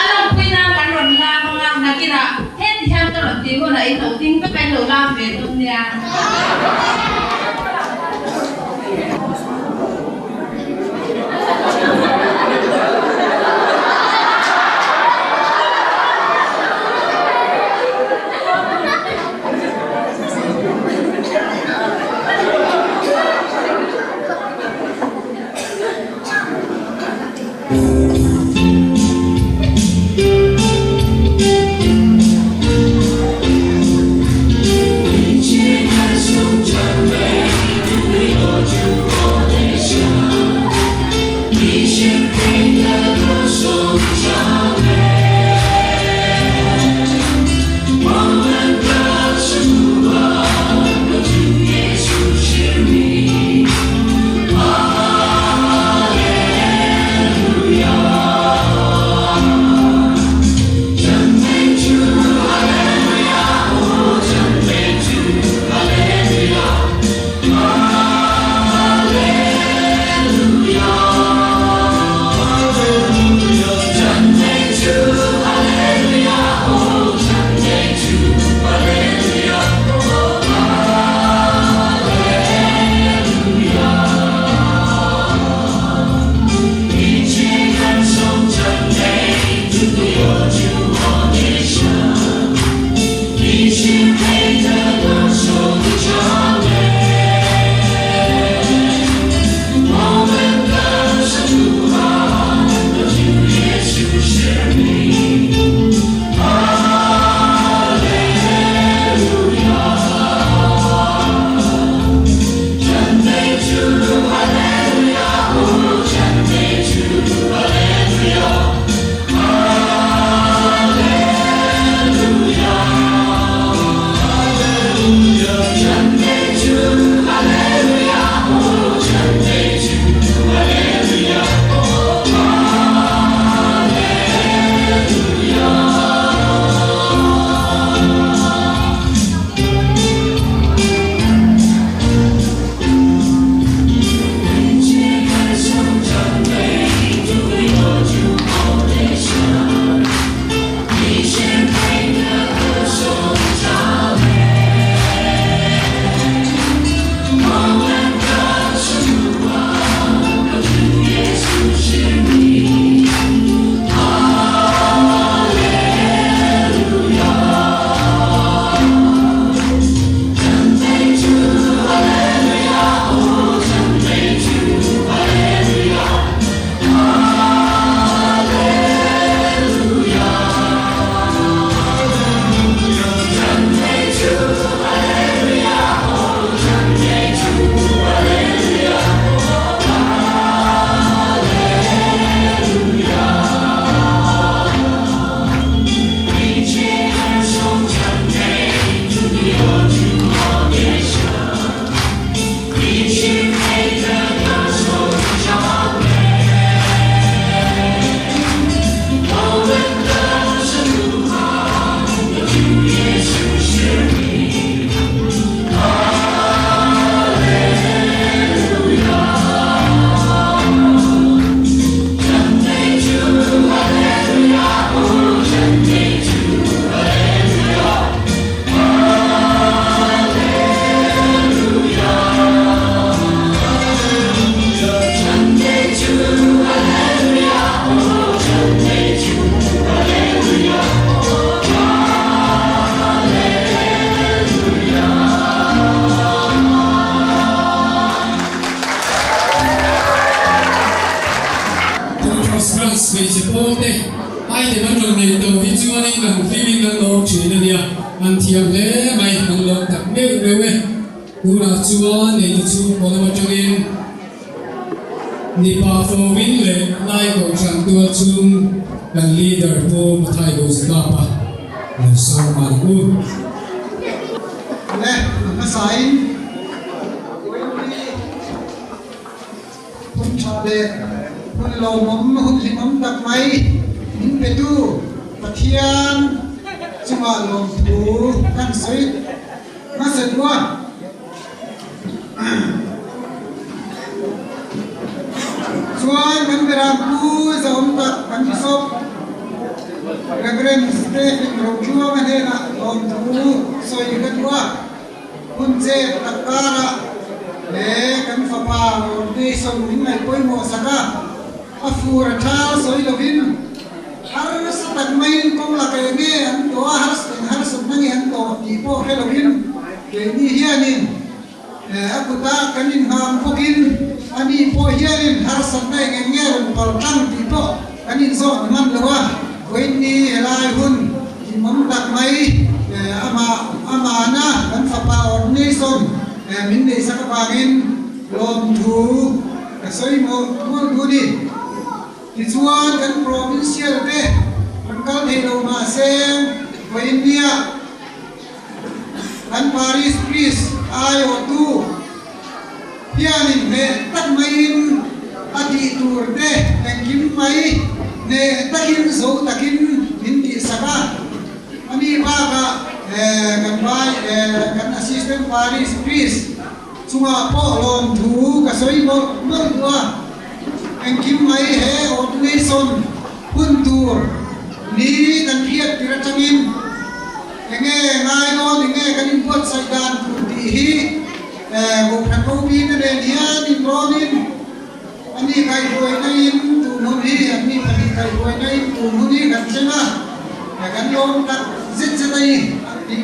a lawmpui nan kan rawn lam ang a, nakinah heti hian ka rawn tih hunah in lo ding vek a, in lo lam ve dawn nia.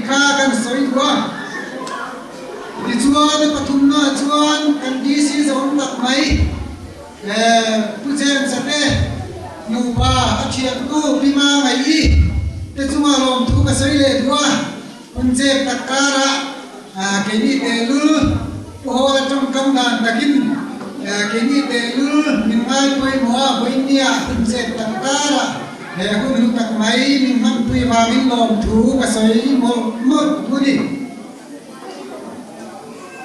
kha kan sawi duh a. Tichuan a pathumna ah chuan kan DC zawm tak mai Pu James-a te nupa a thiantu Pi Mangaih-i te chunga lawmthu ka sawi leh duh a. Hun chep tak karah keini tehlul Pu Hawla tawngkam dan takin keini tehlul min ngai pawimawh a, vawinia hun chep tak karah he hun hlu tak mai min hmanpui vangin lawmthu ka sawi mawlh mawlh thu ni.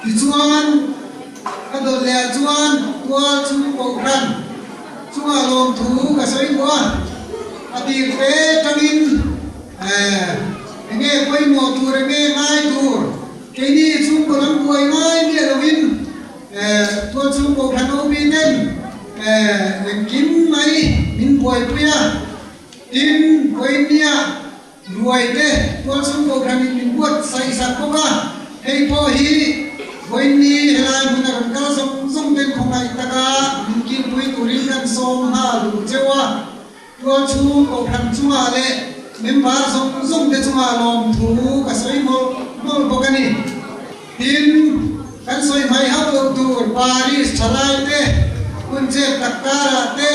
Tichuan ka dawt leh ah chuan tual chung kohhran chungah lawmthu ka sawi duh a, a tir te tangin Enge pawimawh tur enge ngai tur keini chhungkaw lam buai ngai miah lovin tual chhungkaw khan OB ten engkim mai min buaipui a, tin vawinia ruai te tual chhungkaw khanin min buatsaih sak bawk a, hei pawh hi vawiini helai hmun a rawn kal zawng zawng ten khawngaih taka min kilpui turin kan sawm nghal duh cheu a. Tualchhung kohhran chungah leh member zawng zawng te chungah lawmthu ka sawi mawlh mawlh bawk a ni. Tin, kan sawi hmai hauh loh tur Paris thalai te, hun chep tak karah te,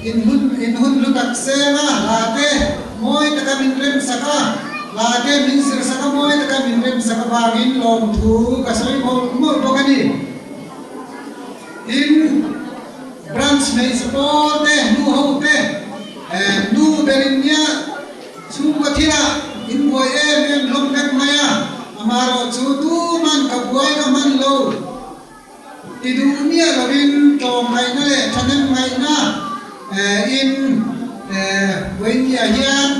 in hun in hun hlu tak senga hla te mawi taka min rem sak a, hla te min zir sak a mawi taka min rem sak avangin lawmthu ka sawi mawlh mawlh bawk a ni. Tin, Branch hmeichhe pawl te, nu ho te, nu berin nia chhungkaw thilah in buai em em hlawm vek mai a, amaherawh chu tuman ka buai ka hman lo ti duh miah lovin tlawmngaihna leh thahnemngaihna in buainia hian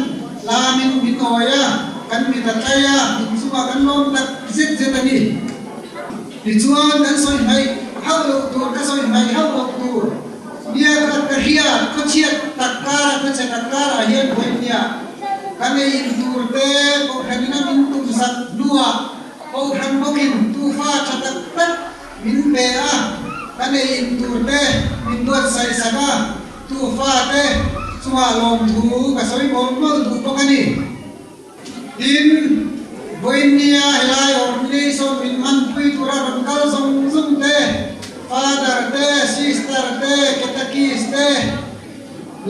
lamin min awi a, kan mit a tlai a, min chungah kan lawm tak zet zet a ni. Tichuan kan sawi hmaih hauh loh tur, ka sawi hmaih hauh loh tur nia ka ka hria, khawchhiat tak karah, khawchhe tak karah hian vawinia ka nei in tur te Kohhran ina min tum sak hnuah Kohhran bawkin tufa tha tak tak min pe a, ka nei in tur te min buatsaih sak a, tufa te chungah lawmthu ka sawi mawlh mawlh duh bawk a ni. Tin, vawinia helai ordination min hmanpui tura rawn kal zawng zawng te, Father te, Sister te, Catechist te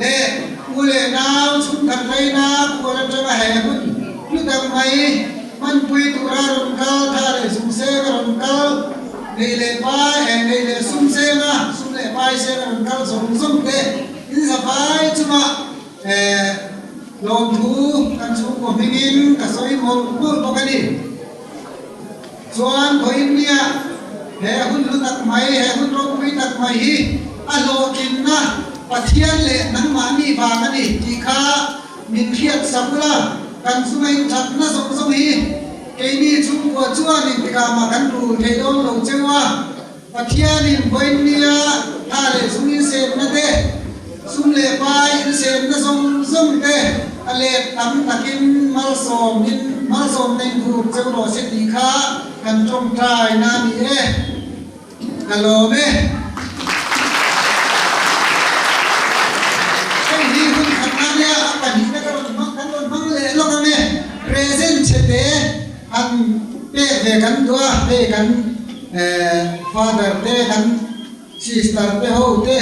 leh u leh nau chhungkhat laina khual atanga he hun hlu tak mai hmanpui tura rawn kal tha leh sum senga rawn kal neih leh pai eh neih leh sum senga sum leh pai senga rawn kal zawng zawng te in zavai chungah eh Lawmthu kan chhungkaw hmingin ka sawi mawlh mawlh bawk a ni. Chuan vawiinnia he hun hlu tak mai, he hun ropui tak mai hi a hlawhtlinna Pathian leh nangmahni vang a ni tih kha min hriat sak ula, kan chunga inthatna zawng zawng hi keini chhungkua chuan intikah mah kan rul thei dawn lo cheu a. Pathianin vawiinnia tha leh sum insemna te, sum leh pai insemna zawng zawng te a let tam takin malsawmin malsawmna in vur cheu rawh se tih kha kan tawngtai na a ni e. Ka lawm e. Hei hi hun khatna nia a pahnihna ka rawn hmang kan rawn hmang leh lawk ang e. Present chhe te han pek ve kan duh a, hei kan Father te kan Sister te ho te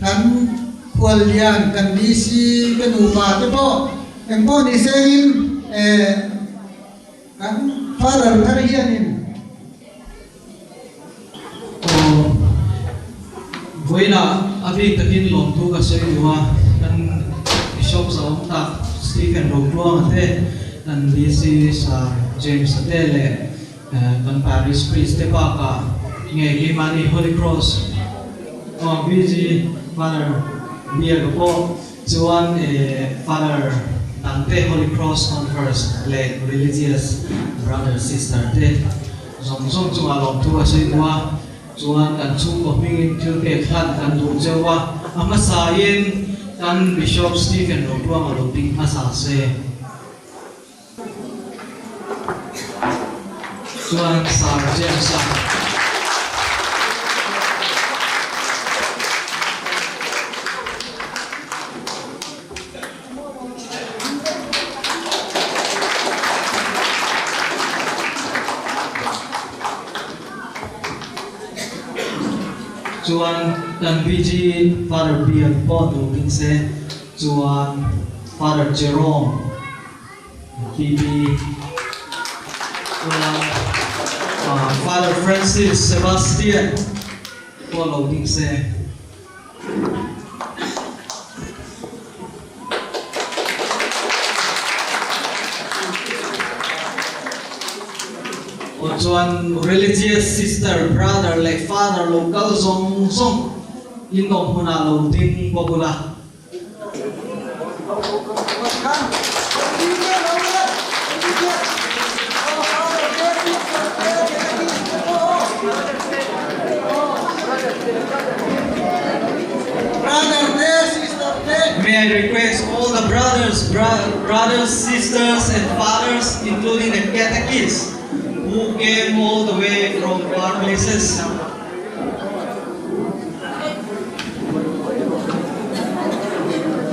kan Khuallian kan DC te nupa te pawh engpawh ni sengin kan Father thar hianin
Aw vawiinah a bik takin lawmthu ka sawi duh a, kan Bishop zahawm tak Stephen Rotluanga te, kan DC Sir James-a te leh Kan Parish Priest te bakah nge keimahni Holy Cross aw BG Father Biaka pawh chuan Father dangte Holy Cross Converse leh Religious Brother Sister te zawng zawng chungah lawmthu a sawi duh a, chuan kan chhungkaw hmingin thil pek hlan kan duh cheu a, a hmasain kan Bishop Stephen Rotuanga lo ding hmasa se. Chuan Sir James-a. Chuan kan BG Father Biak pawh lo ding se, chuan Father Jerome PB, chuan Father Francis Sebastian pawh lo ding se. Aw chuan religious sister, brother leh father lo kal zawng zawng in awm hunah lo ding bawk ula. May I request all the brothers, brothers, sisters and fathers including the catechists who came all the way from far places.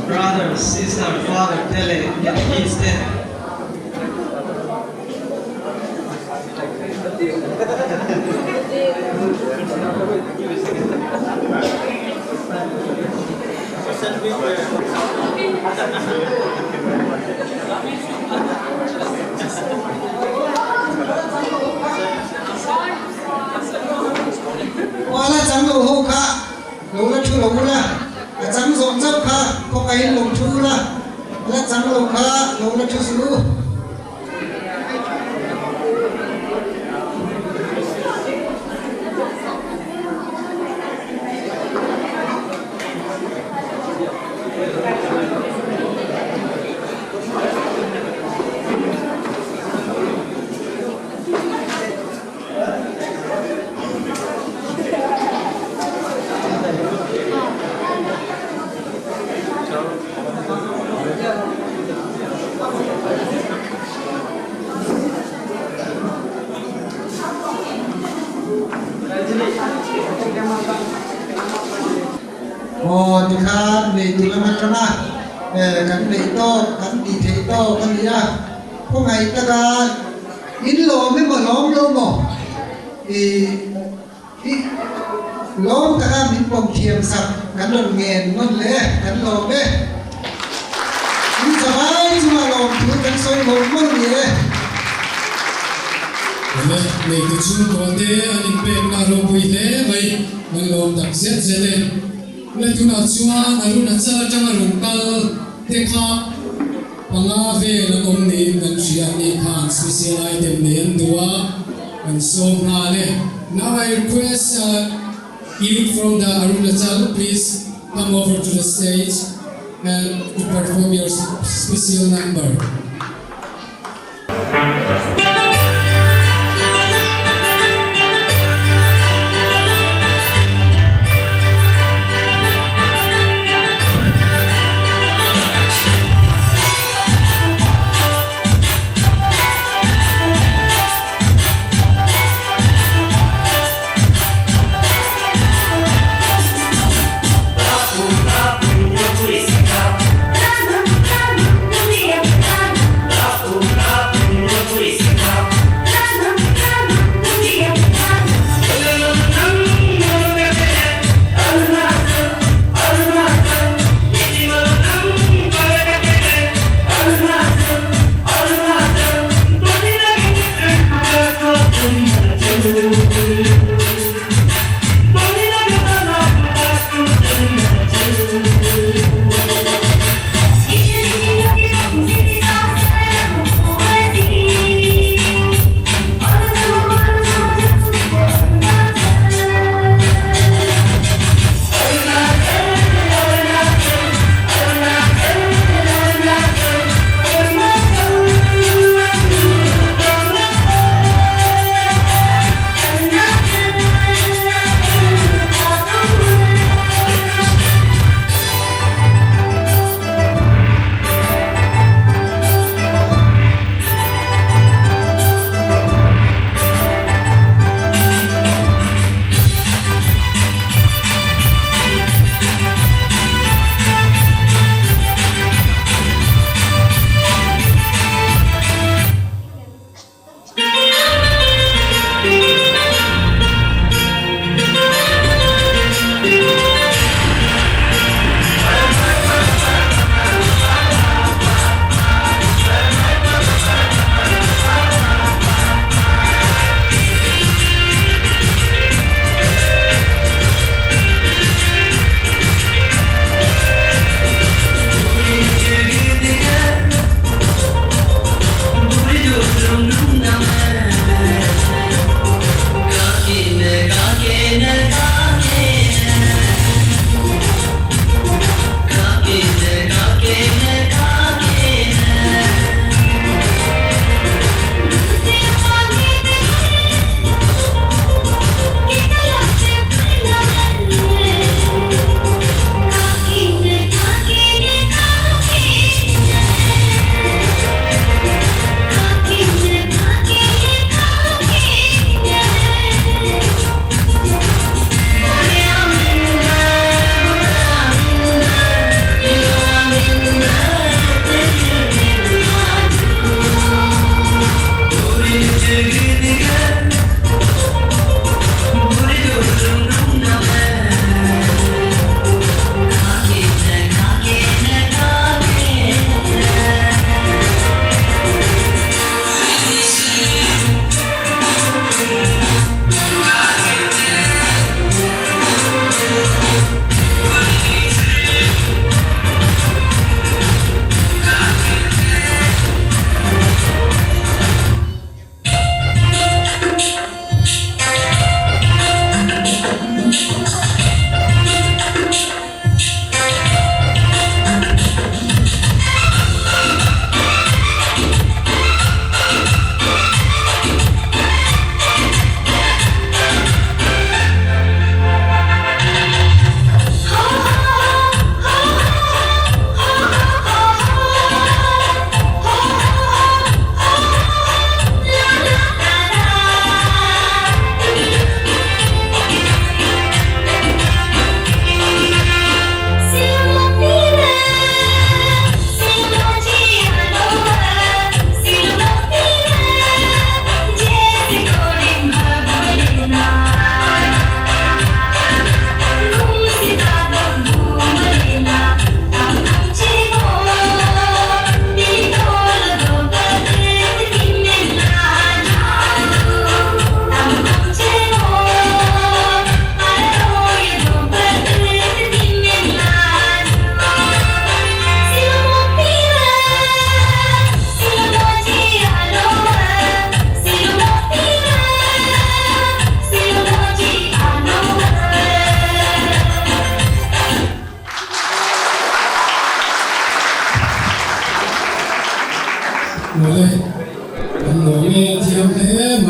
Brother, sister, father, tele, catechist te.
Kuala chang lo ho kha lo la thu lo ula, a chang zawh chauh kha khawngaihin lo thu ula, la chang lo kha lo la thu suh u. Aw tikhan neitu lam atanga kan neih tawk kan tih theih tawk a ni a, khawngaih taka In lawm emaw lawm lo maw? I i lawm taka min pawm thiam sak kan rawn ngen nawn le kan lawm e. In zavai chunga lawm thu kan sawi mawlh mawlh ni e.
Awle, neitu chhungkaw te an inpekna ropui hle mai, kan lawm tak zet zet e. Le tunah chuan Arunachal atanga rawn kal te kha Panga vel an awm niin kan hria a nih khan special item nei an duh a, kan sawm nghal e. Now I request youth from the Arunachal please come over to the stage and to perform your special number.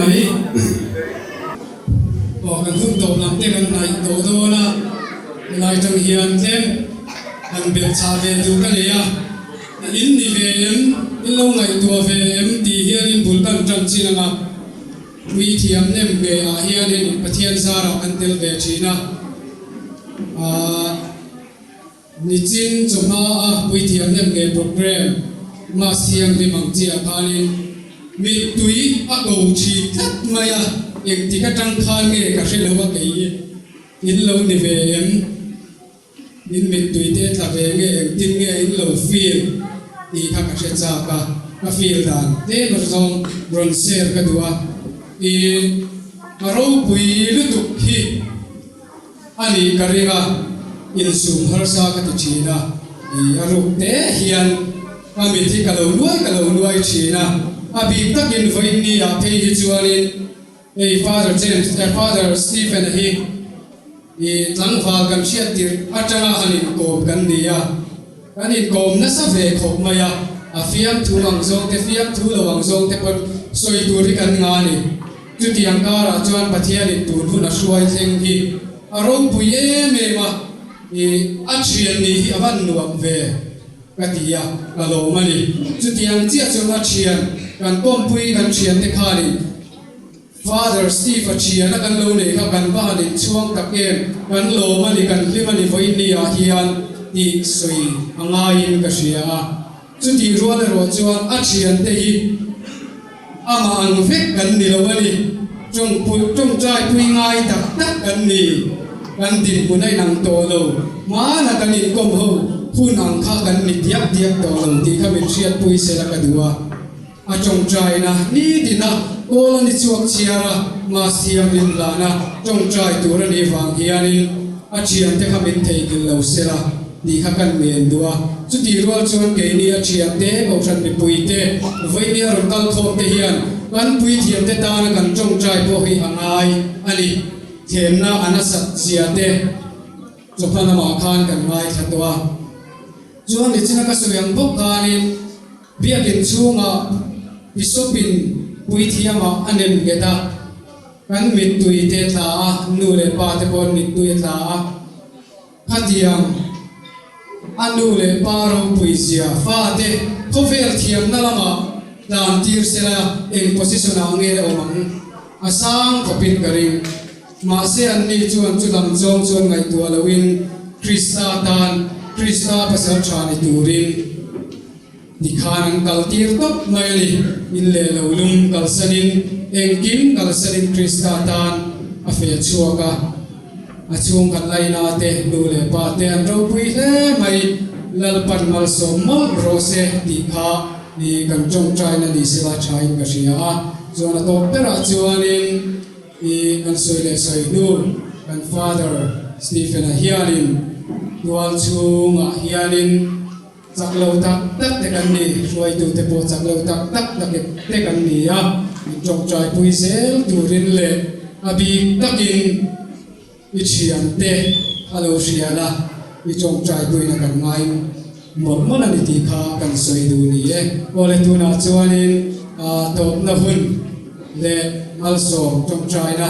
mai. Aw kan hun tawp lam te kan hnaih tawh dawn a, helai tang hian tlem han belh chah ve duh ka nei a, in ni ve em, in lo ngaihtuah ve em tih hianin bul kan tan chin ang a, puithiam nem ve ah hianin Pathian zarah kan tel ve thin a, aah. Nichin chawhma a puithiam nem nge programme Mass thianghlim ang chi ah khanin mittui a ko thin tlat mai a, engtik atang khan nge ka hre lo a kei hi in lo ni ve em? In mittui te tla ve nge engtin nge in lo feel tih kha ka hre chak a, ka feel dan tlem zawng rawn share ka duh a, i a ropui lutuk hi. A nih ka ring a, insum harsa ka ti thin a, i a ruk te hian ka mit hi ka lo nuai ka lo nuai thin a, a bik takin vawiin ni ah phei hi chuanin hei Father James eh Father Stephen-a hi i tlangval kan hriat tirh atanga han inkawm kan ni a, kan inkawm nasa ve khawp mai a, a fiamthu ang zawng te fiamthu lo ang zawng te pawn sawi tur hi kan nga a ni. Chutiang karah chuan Pathianin tun hun a hruai thleng hi a ropui em em a, i a thian nih hi a van nuam ve ka ti a, ka lawm a ni. Chutiang chiah chuan a thian kan kawmpui kan thiante khanin Father Steve a thian a kan lo nei kha kan va han inchhuang tak em, kan lawm a ni, kan hlim a ni vawiin ah hian tih sawi a ngaiin ka hria a. Chutih rual erawh chuan a thiante hi amah ang vek kan ni lo a ni. Tawngpui tawngtai pui ngai tak tak kan ni. Kan dinhmun a inang tawh lo. Hmana kan inkawm ho hun ang kha kan ni diak diak tawh lo tih kha min hriatpui sela ka duh a. A tawngtaina nitina kawl a ni chhuak chhiar a, mahse thianghlim hlana tawngtai tur a nih vang hianin a thiante kha min theihnghilh lo sela tih kha kan ngen duh a. Chutih rual chuan keini a thiante, Kohhran mipuite, vawinia rawn kal khawmte hian kan puithiamte tana kan tawngtai pawh hi a ngai a ni. Thlemna a nasat zia te chawhma lamah khan kan ngaithla tawh a. Chuan nichina ka sawi ang bawk khanin, Biakinn chhungah Bishop-in puithiamah a nem nghet a, kan mittui te tla a, nu leh pa te pawh an mittui a tla a. Khatiang a nu leh pa ropui zia fate khawvel thiamna lamah tlan tir sela eng position-ah nge awm ang? A sang khawpin ka ring. Mahse anni chuan chu lam zawng chuan ngaihtuah loin Krista tan Krista pasal tha ni turin Tikhan an kal tir tawp mai a ni. In leh lo lum kalsanin, engkim kalsanin Krista tan a feh chhuak a. A chhung kan laina te, nu leh pa te an ropui hle mai. Lalpan malsawm mawlh rawh se tih kha i kan tawngtaina ni sela thain ka hria a. Chuan a tawp berah chuanin i kan sawi leh sawi hnu kan Father Stephen-a hianin tual chhungah hianin, Chak lo tak tak te kan ni, hruaitute pawh chak lo tak tak tak te kan ni a, min tawngtaipui zel turin leh a bik takin i thiante a lo hrial a, i tawngtaipuina kan ngai mawlh mawlh a ni tih kha kan sawi duh ni e. Awle tunah chuanin tawpna hun leh malsawm tawngtaina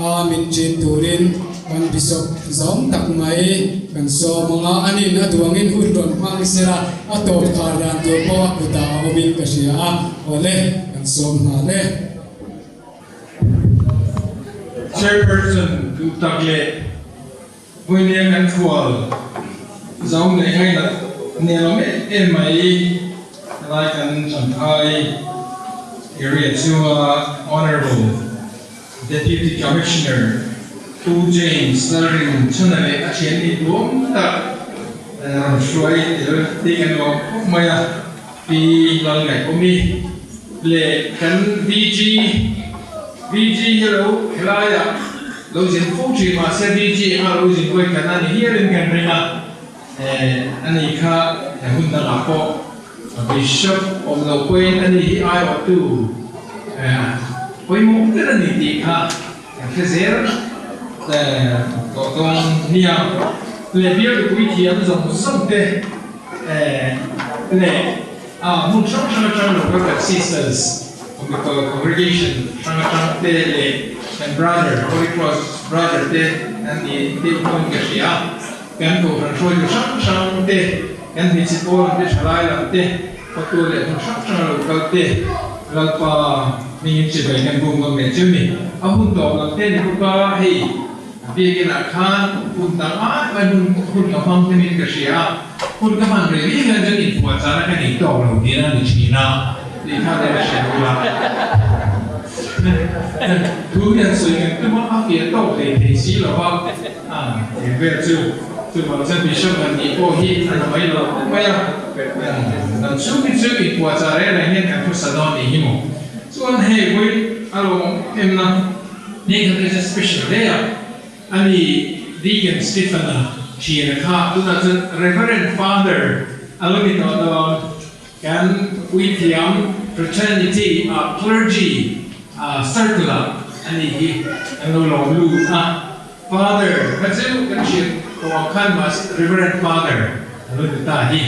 a min ṭin turin kan Bishop zawng tak mai kan sawm ang a, anin a duangin hun rawn hmang sela a tawp khar dan tur pawh a kutah a awmin ka hria a, awle kan sawm nghal e.
Chairperson duh tak leh Vawinia kan khual zo leh ngainat nelawm em em mai helai kan Champhai area chunga Honourable Deputy Commissioner Pu James Lalring Chhana leh a thian ni duam tak rawn hruai tel te kan lawm khawp mai a, Pi Lalngaihawmi leh kan VG VG hi lo helaiah lo zin fo thin mahse VG anga lo zin kuai khat a ni hialin kan ring a, ani kha he hun dangah pawh Bishop awm lo pawhin ani hi aiawhtu pawimawh ber a ni tih kha kan hre zel tawh dawn nia. Leh bial mipui thiam zawng zawng te leh hmun hrang hrang atang lo kal kan sisters. Michael congregation hrang atang te leh kan brother Holy Cross brother te an ni deuh pawhin ka hria a, kan kohhran hruaitu hrang hrang te, kan hmeichhe pawl lam te, thalai lam te, hotu leh hmun hrang hrang a lo kal te, Lalpa hmingin chibai kan bum ngam leh chu ni. A hun tawp lam te ni bawk a, hei biakin ah khan hun dang ai mai hun hun ka hmang hlemin ka hria a, hun ka hman rei rih hian chuan inphuah chana ka nei tawk lo tihna a ni thin a, tih kha leh a hre bawk a. Thu hian sawi kan tum a, a fiah tawk hlei thei si lo va, a eng vel chu chuvang chuan Bishop han nih pawh hi a na mai lo khawp mai a, dan chhung hi chu inphuah chah reng reng hian kan thusa dawn nih hi maw. Chuan hei vawi a lo awm em na. Nathan te chu special hle a, ani Deacon Stephen-a thiana kha tunah chuan Reverend Father a lo ni tawh dawn. Kan puithiam fraternity ah clergy circle ah ani hi kan lo lawm lut a, Father kha chu kan hriat tawh ang khan mahse Reverend Father a lo ni ta hi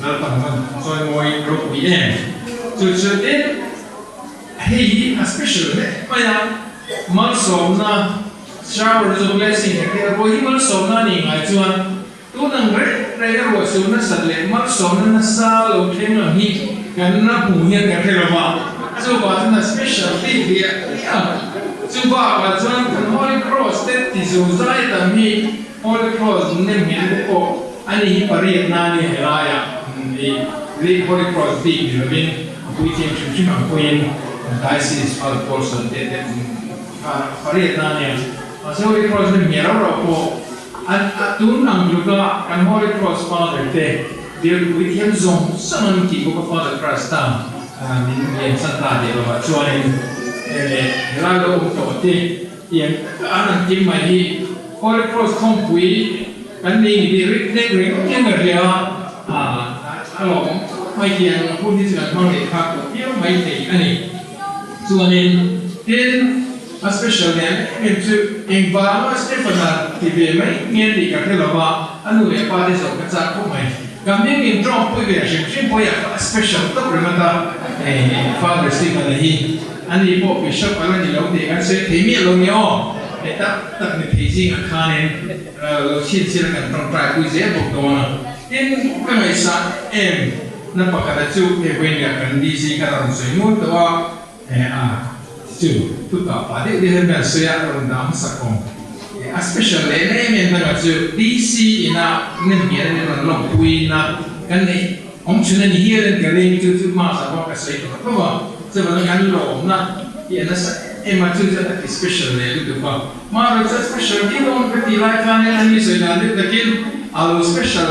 Lalpan a van chawimawi ropui em. Chu chu tin. Hei hi a special hle mai a, malsawmna, showers of blessing te a ruai hi malsawmna a nih ngai chuan tun ang reng reng a ruahsur nasat leh malsawmna nasa lo thleng ang hi kan la hmu hian kan hre lo va, chuvah chuan a special bik hliah hliah a, chubakah chuan kan Holy Cross te ti zo zai tam hi Holy Cross nem nghet te pawh a ni hi pariatna a nia helaiah i Holy Cross bik ni lovin. A puithiam hrim hrim ang pawhin kan Diocese Father Paul sawn te te kha pariat na ania. Mahse Holy Cross rim nge rau rau pawh an a tun ang tluka kan Holy Cross Father te bial puithiam zawng zawng an tih bawk a Father Christ ta min lian san ta tih lovah chuanin leh helai lo awm tawh te tiang taka an han kim mai hi Holy Cross khawmpui kan nei ni tih rik nek ringawt hian ka hria a. A lawm mai tiang hun hi chu kan hmang leh khak tawh viau mai thei a ni. Chuanin tin a special nen em em chu engvanga Stephen-a ti ve mai nge tih ka hre lo va, a nu leh pa te zawh ka chak khawp mai. Ka hming in tawng pui ve hrim hrim pawh hi a special tawp ringawt a, Father Stephen-a hi ani pawh Bishop a la ni lo tih kan sawi thei miah lo ni aw, hei tak tak ni thei zingah khanin lo chhinchhir a kan tawngtai pui zel bawk dawn a. Tin, ka ngaihsah em na pakhata chu hei vawinia kan DC khan a rawn sawi nual tawh a, eh a chu thuta pah deuh deuh hian kan sawi a, a rawn dah hmasak awm. A special leh na em em dangah chu DC ina nemngheh na rawn lawmpui na kan neih awm chhun a ni hial in ka ring chu chu hma sa pawh ka sawi tawh tho a, chuvangin kan lawmna hi a nasa em a, chu chu a ti special leh lutuk a. Hmanraw chu a special viau ang ka tih lai khanin a ni sawi dan deuh takin a lo special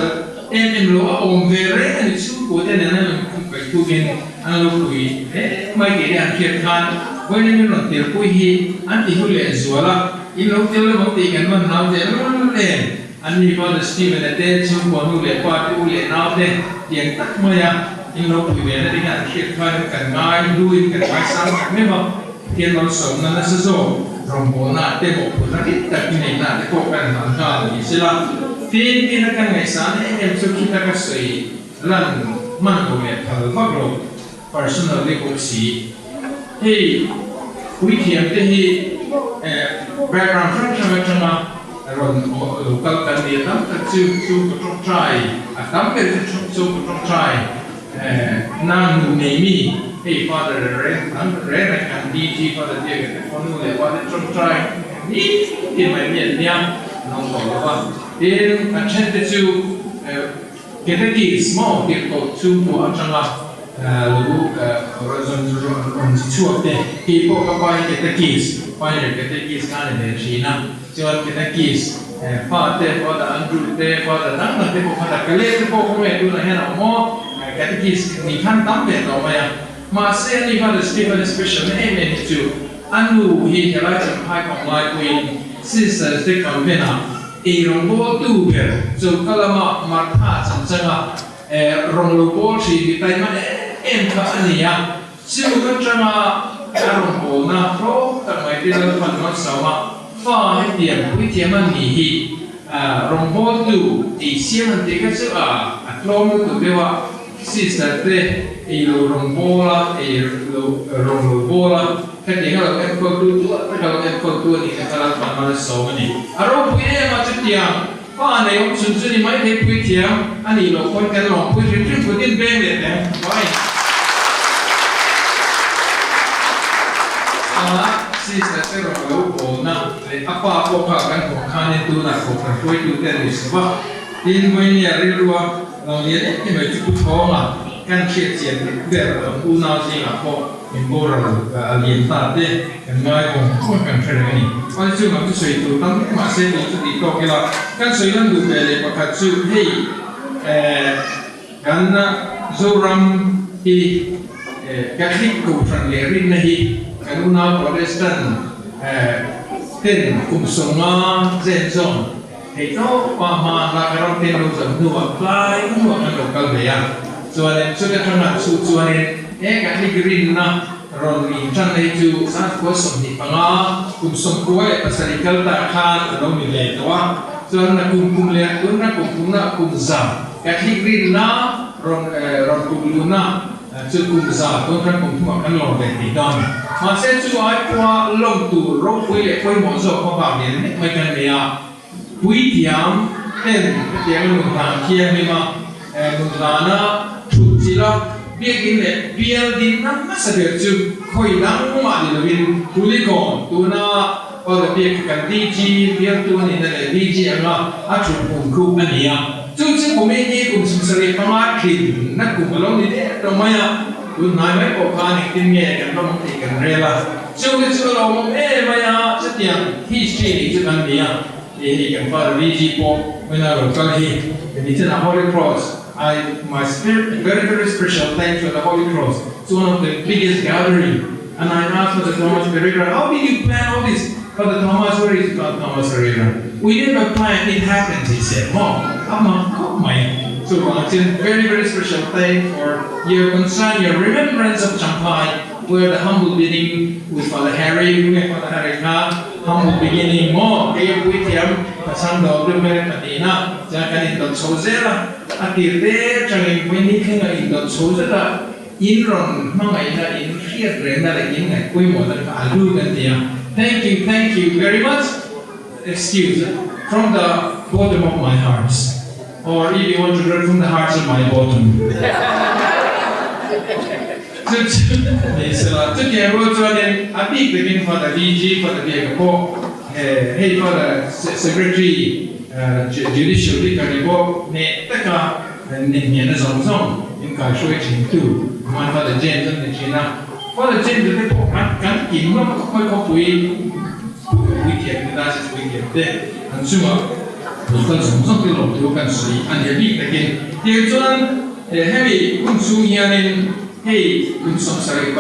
em em lo a awm ve reng a ni chhungkua te nen an inkhum kaih tukin an lo pui hle mai tih te an hriat khan vawiin min rawn tirpui hi an ti hlu leh zual a, in lo tel lo ang tih kan man hlau teh lul em? An ni Father Stephen-a te chhungkua nu leh pa te u leh nau te tiang tak maia in lo pui ve na ding an hriat khanin kan ngai hluin kan ngaisang tak meuh a. Pathian malsawmna nasa zawk rawngbawlna te mawhphurhna dik tak i neihna te pawh kan hlan nghal ni sela, tin tina kan ngaihsan em em chu khita ka sawi lan hman lo leh phal vak lo personal te bawk si. Hei puithiam te hi background hrang hrang atanga rawn lo kal kan ni a tam tak chu chu ka tawngtai a tam ber chu chu ka tawngtai. Na nu nei mi hei father reng an reng reng kan DG father te ka te fanu leh pa te tawngtai ni tin mai mi an nia an awm tawh lo va tin a then te chu catechist maw tirhkoh chhungkua atanga lo rawn chi chhuak te kei pawh ka pa hi catechist pioneer catechist kha a ni ve thin a chuan catechist fa te father Andrew te father dang dang te pawh father Caleb te pawh khawnge tunah hian a awm aw catechist ni khan tam ve tawh mai a mahse ani father Stephen special na em em hi chu a nu hi helai Champhai kawng lai pawhin sisters te convent ah eirawng bawl tu ber choka lama Martha changchanga rawn lo bawl thin mi taima em em kha a ni a. Chu atanga a rawn bawlna hlawk tak mai te Lalpan Malsawma fa hetiang puithiam an nih hi rawngbawltu tih siam an tih kha chu a tlawm lutuk deuh a, sister te. ei lo rawn bawl a, ei lo rawn lo bawl a, hetiang a lo enkawltu duah tak a lo enkawltu a nih kha Lalpan mal a sawm a ni. A ropui em a chutiang pa nei awm chhun chu ni mai thei puithiam a nih loh pawn kan lawmpui hrim hrim kut in veng leh teh ang vai. A sister te rawn lo bawlna leh a pa pawh kha kan hmuh khanin tunah kohhran hruaitute an ni sawm a, tin Vawinia rilrua Lo lian em em mai chu Pu Thawnga kan hriat chian ber kan unau zingah pawh min boral a lian ta te kan ngai vawng vawng kan hre reng a ni. Awle chu ngam chu sawi tur tam hle mahse tih chu tih tawk ila kan sawi lan duh ve leh pakhat chu hei kan Zoram hi Catholic Kohhran leh rinna hi kan unau Protestant ten kum 50 zen zawng Hei tawp pa hma an lak a ram te lo zam hnuah tlai hnuah kan lo kal ve a, chuanin chute thangah chu chuanin he Catholic rinna rawn in tan hi chu zan 25 kum 97 kal ta khan a lo ni ve tawh a, chuan na kum kum leh tunna kum kumna kum za Catholic rinna rawn rawn kum luhna chu kum za tun khan kum thumah kan lawm ve thei dawn. Mahse chu ai pawha lawm tur ropui leh pawimawh zawk hmabak lian mek mai kan nei a, puithiam ten hetianga nun hlan thianghlim a, nun hlana thut chilh a, biakin leh bial dinna hmasa ber chu khawi dang mah ni lovin Kulikawn tuna Father Biak kan DG bialtu a nihna leh DG anga a thut hmun khu a ni a. Chu chu kum hi kum 75 thin na kum a lo ni der tawh mai a, tun hnai mai pawh khan engtin nge kan ram awm thei kan rel a, chungte chu a lo awm em mai a, chutiang history nih chu kan ni a, hei hei kan Father VG pawh hmena lo kal hi Nichina Holy Cross I my spirit very very special thanks to the Holy Cross it's one of the biggest gathering and I asked Father Thomas Pereira how did you plan all this Father Thomas where is Father Thomas Pereira we never planned it happens he said maw a mak khawp mai chuvang chuan very very special thank for your concern your remembrance of Champhai where the humble beginning with Father Harry nge Father Harry kha humble beginning maw kei a pui thiam ka chhang dawm deuh ber ka tihna chuan kan indawt chho zel a a tir te tangin vawiin thleng a indawt chho zet a In rawn hmangaihna, in hriat rengna leh in ngaih pawimawhna kha a hlu kan ti a. Thank you, thank you very much, excuse, from the bottom of my hearts or if you want to read from the hearts of my bottom. Chu chu ni sela, chutiang rual chuanin a bik takin Father VG, Father Biaka pawh hei Father Secretary Judicial Vicar ni bawk hneh taka Nihniahna zawng zawng in kaihruai thin tu hman Father James an ni thin a, Father James a te pawh khan kan in ram khawi khawpui puithiam te diocese puithiam te an chungah local zawng zawng te lawm thu kan sawi a ni a bik takin tiang chuan hemi hun chhung hianin hei kum 75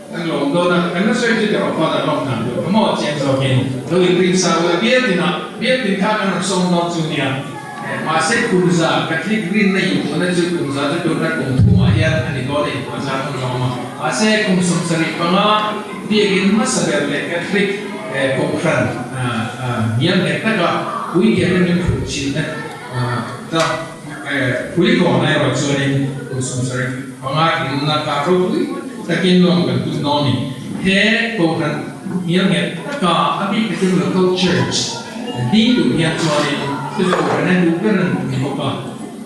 Kan lawm dawn a, kan la sawi chu erawh Father lawm dan tur ka maw chiang zawkin lo inring sa ula bialtinah bialtin kha kan rawn sawm dawn chu nia. Mahse kum za Catholic rinna intuahna chu kum za chu tunna kum thumah hian a ni dawn a intuah zar hun a awm a. Mahse kum 75 biakin hmasa ber leh Catholic kohhran hniam nghet taka puithiamna min hrut chilhna ta Kulikawn erawh chuanin kum 75 inna kah ropui takin lawm kan tum dawn ni. He kohhran hnial nghet taka a bik takin local church ding tur hian chuanin chu kohhran a duh ber an ni bawk a.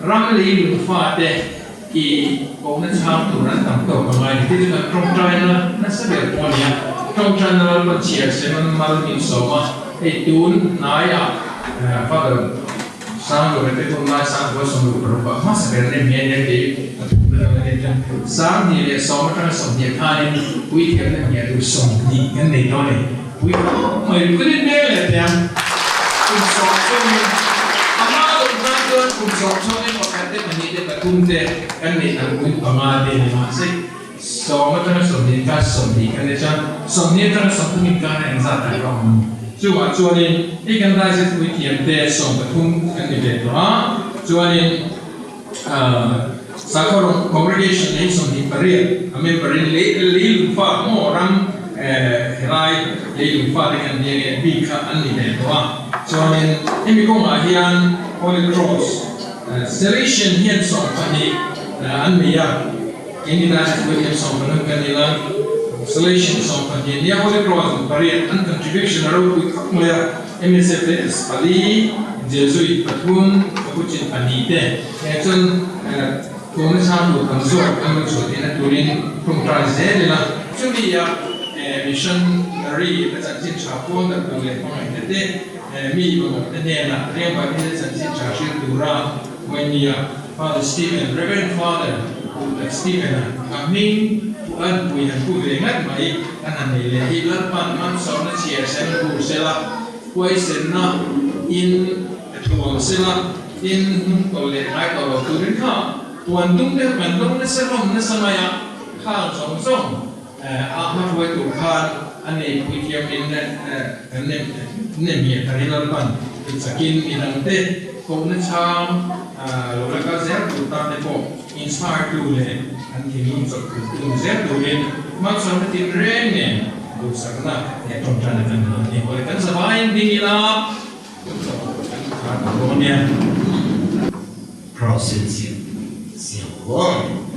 Ram lei lung fate i kohna chhang tur an tam tawk a ngai ni. Te chu kan tawngtaina nasa ber pawh a ni a. Tawngtaina Lalpan chhiar sem an mal min sawm a, hei tun hnaiah Father Sang luh te hun lai sang kua 66 ah hmasa ber nem nge nia kei a thum na lo nen chuan 2010 atanga 20 khanin puithiam na hniah tur 20 kan nei tawh a ni. Pui khawp mai kutin mek leh teh ang. Kum sawm chhungin a hma lawm hlan chuan kum sawm chhungin pakhat te pahnih te pathum te kan neih ang pui panga te ni mahse 10 atanga 20 kha 20 kan nei chuan 20 atanga 30 inkar a engzat tak a awm ang. Chuvah chuanin hei kan Diocese puithiam te 13 kan ni ve tawh a, chuanin Sakhaw rawng congregation hi 28 a member in leilung fa maw ram helai leilung fa te kan nia nge bik kha an ni ve tawh a, chuanin hemi kawngah hian Holy Cross Salesian hian 12 an nei a. Keini Diocese Puithiam sawmpahnun kan ni la, Salesian 12 nia Holy Cross in pariat an contribution a ropui khawp mai a, MSFS pali, Jesuit pathum, Capuchin pahnih te he chuan tuna chhang tur tam zawk an lo chhuah theihna turin tawngtai zel ila. Chumi a missionary a chanchin tha pawn dak tur leh hmangaihna te mi mamawhte hnenah riangvai chanchin tha hrilh tura Vawinia Father Stephen, Reverend Father Pu Tak Stephen-a ka hming Pu Anpui han pu ve ngat mai kan han nei leh hi Lalpan hmansawmna chhiar sen bur sela, huaisenna in thuam sela, tin hnung tawlh leh ngai tawh lo turin kha puan dum deuh kan dawng nasa hlawm nasa mai a, khang zawng zawng a hmahruai tur khan a nei puithiam in kan nem nem hian ka ri Lalpan ti chakin midangte kohna chhang lo la kal zel tur tan te pawh inspire tu leh an thinlung chawlh tur tu ni zel turin hmalsawmna tinreng nen duhsakna leh tawngtaina kan hmu a ni. Awle kan zavaiin ding ila kan khar ta dawn nia.
Cross in siam siam huang.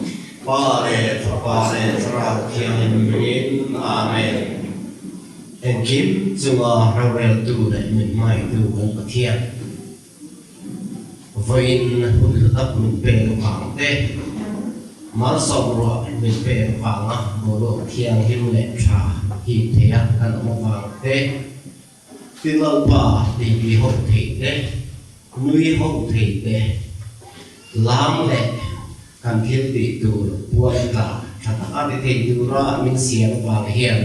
Pa leh Fapa leh Thlarau Thianghlim hmingin, Amen. Engkim chunga roreltu leh min hmaitu kan Pathian, vawiin hun hlu tak min pek avang te, malsawm ruah min pek avanga boruak thianghlim leh tha hip theia kan awm avang te, Tinalpa titi ho thei te, nui ho thei te, lam leh kan thil tih tur puan tla tha taka ti thei tura min siam avang hian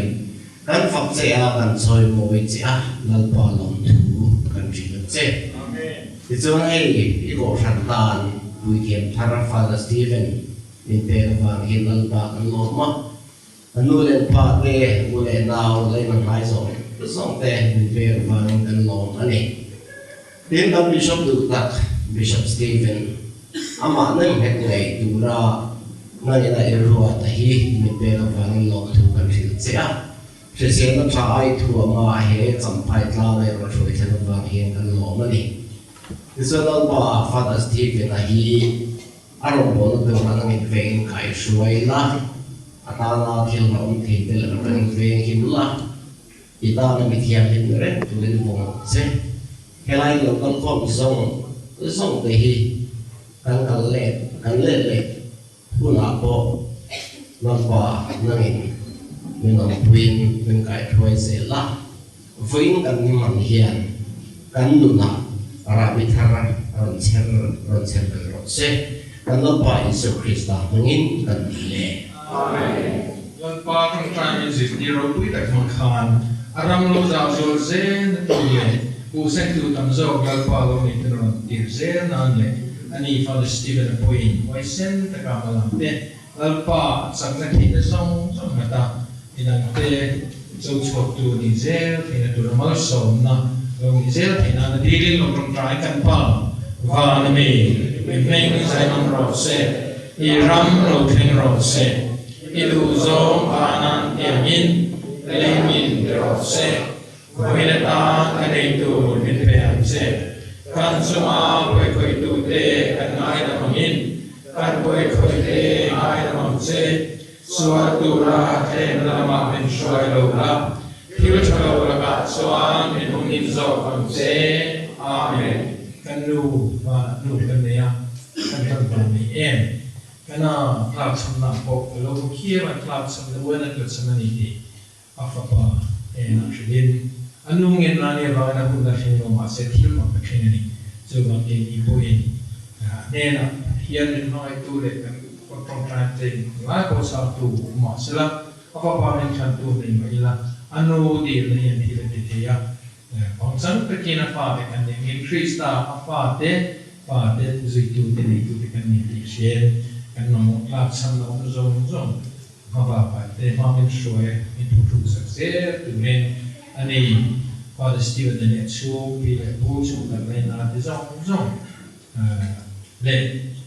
kan fak che a, kan chawi mawi che a, Lalpa lawmthu kan hrilh ang che. Tichuan hei i kohhran tan puithiam thar Father Stephen min pek avang hian Lalpa kan lawm a. A nu leh pa te, u leh nau leh na hnai zawng zawng te min pek vangin kan lawm a ni. Tin, kan Bishop duh tak, Bishop Stephen, amah nem nghet ngei tura nangin a irruat a hi min pek avangin lawmthu kan hrilh che a. Hriselna tha ai thuama he champhai tlang erawh hruai thlen avang hian kan lawm a ni. Tichuan Lalpa Father Stephen-a hi A rawngbawlna tur an nghet vengin kai hruai la, a tana thil hlauhawm thei te leh reng veng him la, i tana mi thianghlim reng turin vawng ang che. Helai lo kal khawm zawng zawng te hi kan kal let kan let leh hunah pawh Lalpa nangin min awmpuiin min kaihhruai zel la. Vawiin kan hman hian kan nunah rahbi thar rawn chher rawn chher vel rawh se. Kan Lalpa Isua Krista hmangin kan ti le.
Amen. Lalpa tawngtai min zirtir ropui tak hmang khan a ram lo zau zual zel na tur leh puhsengtu tam zawk Lalpa lo nei te rawn tir zel nan leh ani Father Stephen-a pawhin huaisen taka hmalam te Lalpa chakna theihna zawng zawng ngata midangte cho chhuaktu ni zel theihna tura malsawmna lo nih zel theih nana dilin lo tawngtai kan pa van a mi, i hming zainawm rawh se, i ram lo thleng rawh se, i duh zawng vanan tiangin leimin pe rawh se, Vawiin atan ka nei tur min pe ang che. Kan chunga pawikhawitute kan ngaidam angin kan pawikhawite ngaidam ang che. Sual tura tlem lamah min hruai lo la, thil tha lo lakah chuan min humhim zawk ang che. Amen. Kan nu vanah nu kan nei a, kan ram van nei em? Kana tlakchhamna pawh ka lo hmu khiam a, tlakchhamna uan a tlachham a ni tih A fapa enah hrilhin a nu ngen nani avangin a hunna thleng lo mahse thil mak a thleng a ni. Chuvang keini pawhin a hnenah Pathian min hmangaihtu leh kan tawngtaina te ngai pawh chhangtu awm mahsela a fapa min thlantu nei mah ila a nu dilna hian thil a ti thei a. Pangchang takin a fate kan ni angin Krista a fate fate zuitute neitute kan ni tih hriain kan mamawh tlak chhan na awm zawng zawng Hmabak ah te hmangin hruai min phuhruk sak zel turin a ni. Father Stephen-a leh a chhung pi leh pu chhung kan laina te zawng zawng leh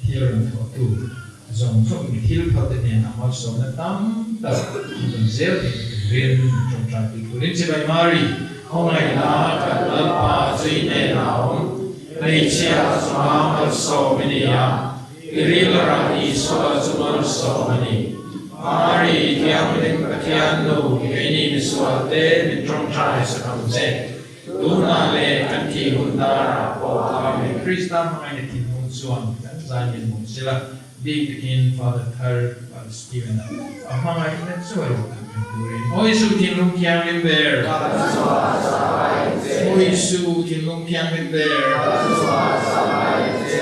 thil rawn thawhtu zawng zawng mi thil phal te hnenah malsawmna tam tak an rawn zel theihna turin tawngtai pui turin Chibai Mari khawngaihna kan Lalpa zui hnenah a awm. Hmeichhia chunga malsawm i ni a. I rilrah Isua chu malsawm a ni. Mari, Thianghlim Pathian Nu, keini misualte min tawngtai sak ang che. Tunah leh kan thih hun darah pawh Amen. Krista hmangaihna thinlung chuan kan zai min hmu sela, bik takin Father Thar Father Stephen-a a hmangaihna chu a lo khat reng turin. Aw Isu thinlung thianghlim ber. Aw Isu thinlung thianghlim ber.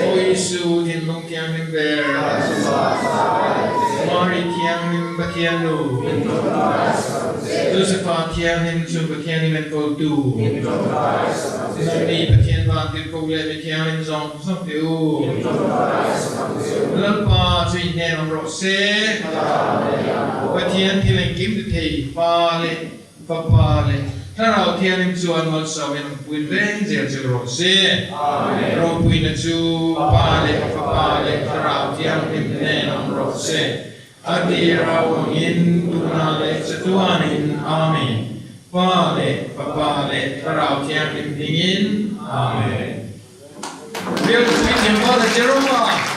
Aw Isu thinlung thianghlim ber. Mari thianghlim Pathian Nu. Josepha thianghlim chu Pathian in enkawltu. Nangni Pathian vantirhkoh leh mi thianghlim zawng zawng te u. Lalpa chu in hnen awm rawh se. Pathian thil engkim ti thei Pa leh Fapa leh Thlarau Thianghlim chuan malsawmin an puin reng zel chu rawh se. Ropuina chu Pa leh Fapa leh Thlarau Thianghlim hnen awm rawh se. A tir a awngin tuna leh chatuanin Amen. Pa leh Fapa leh Thlarau Thianghlim hmingin Amen. Bialtu Puithiam Father Jerome-a.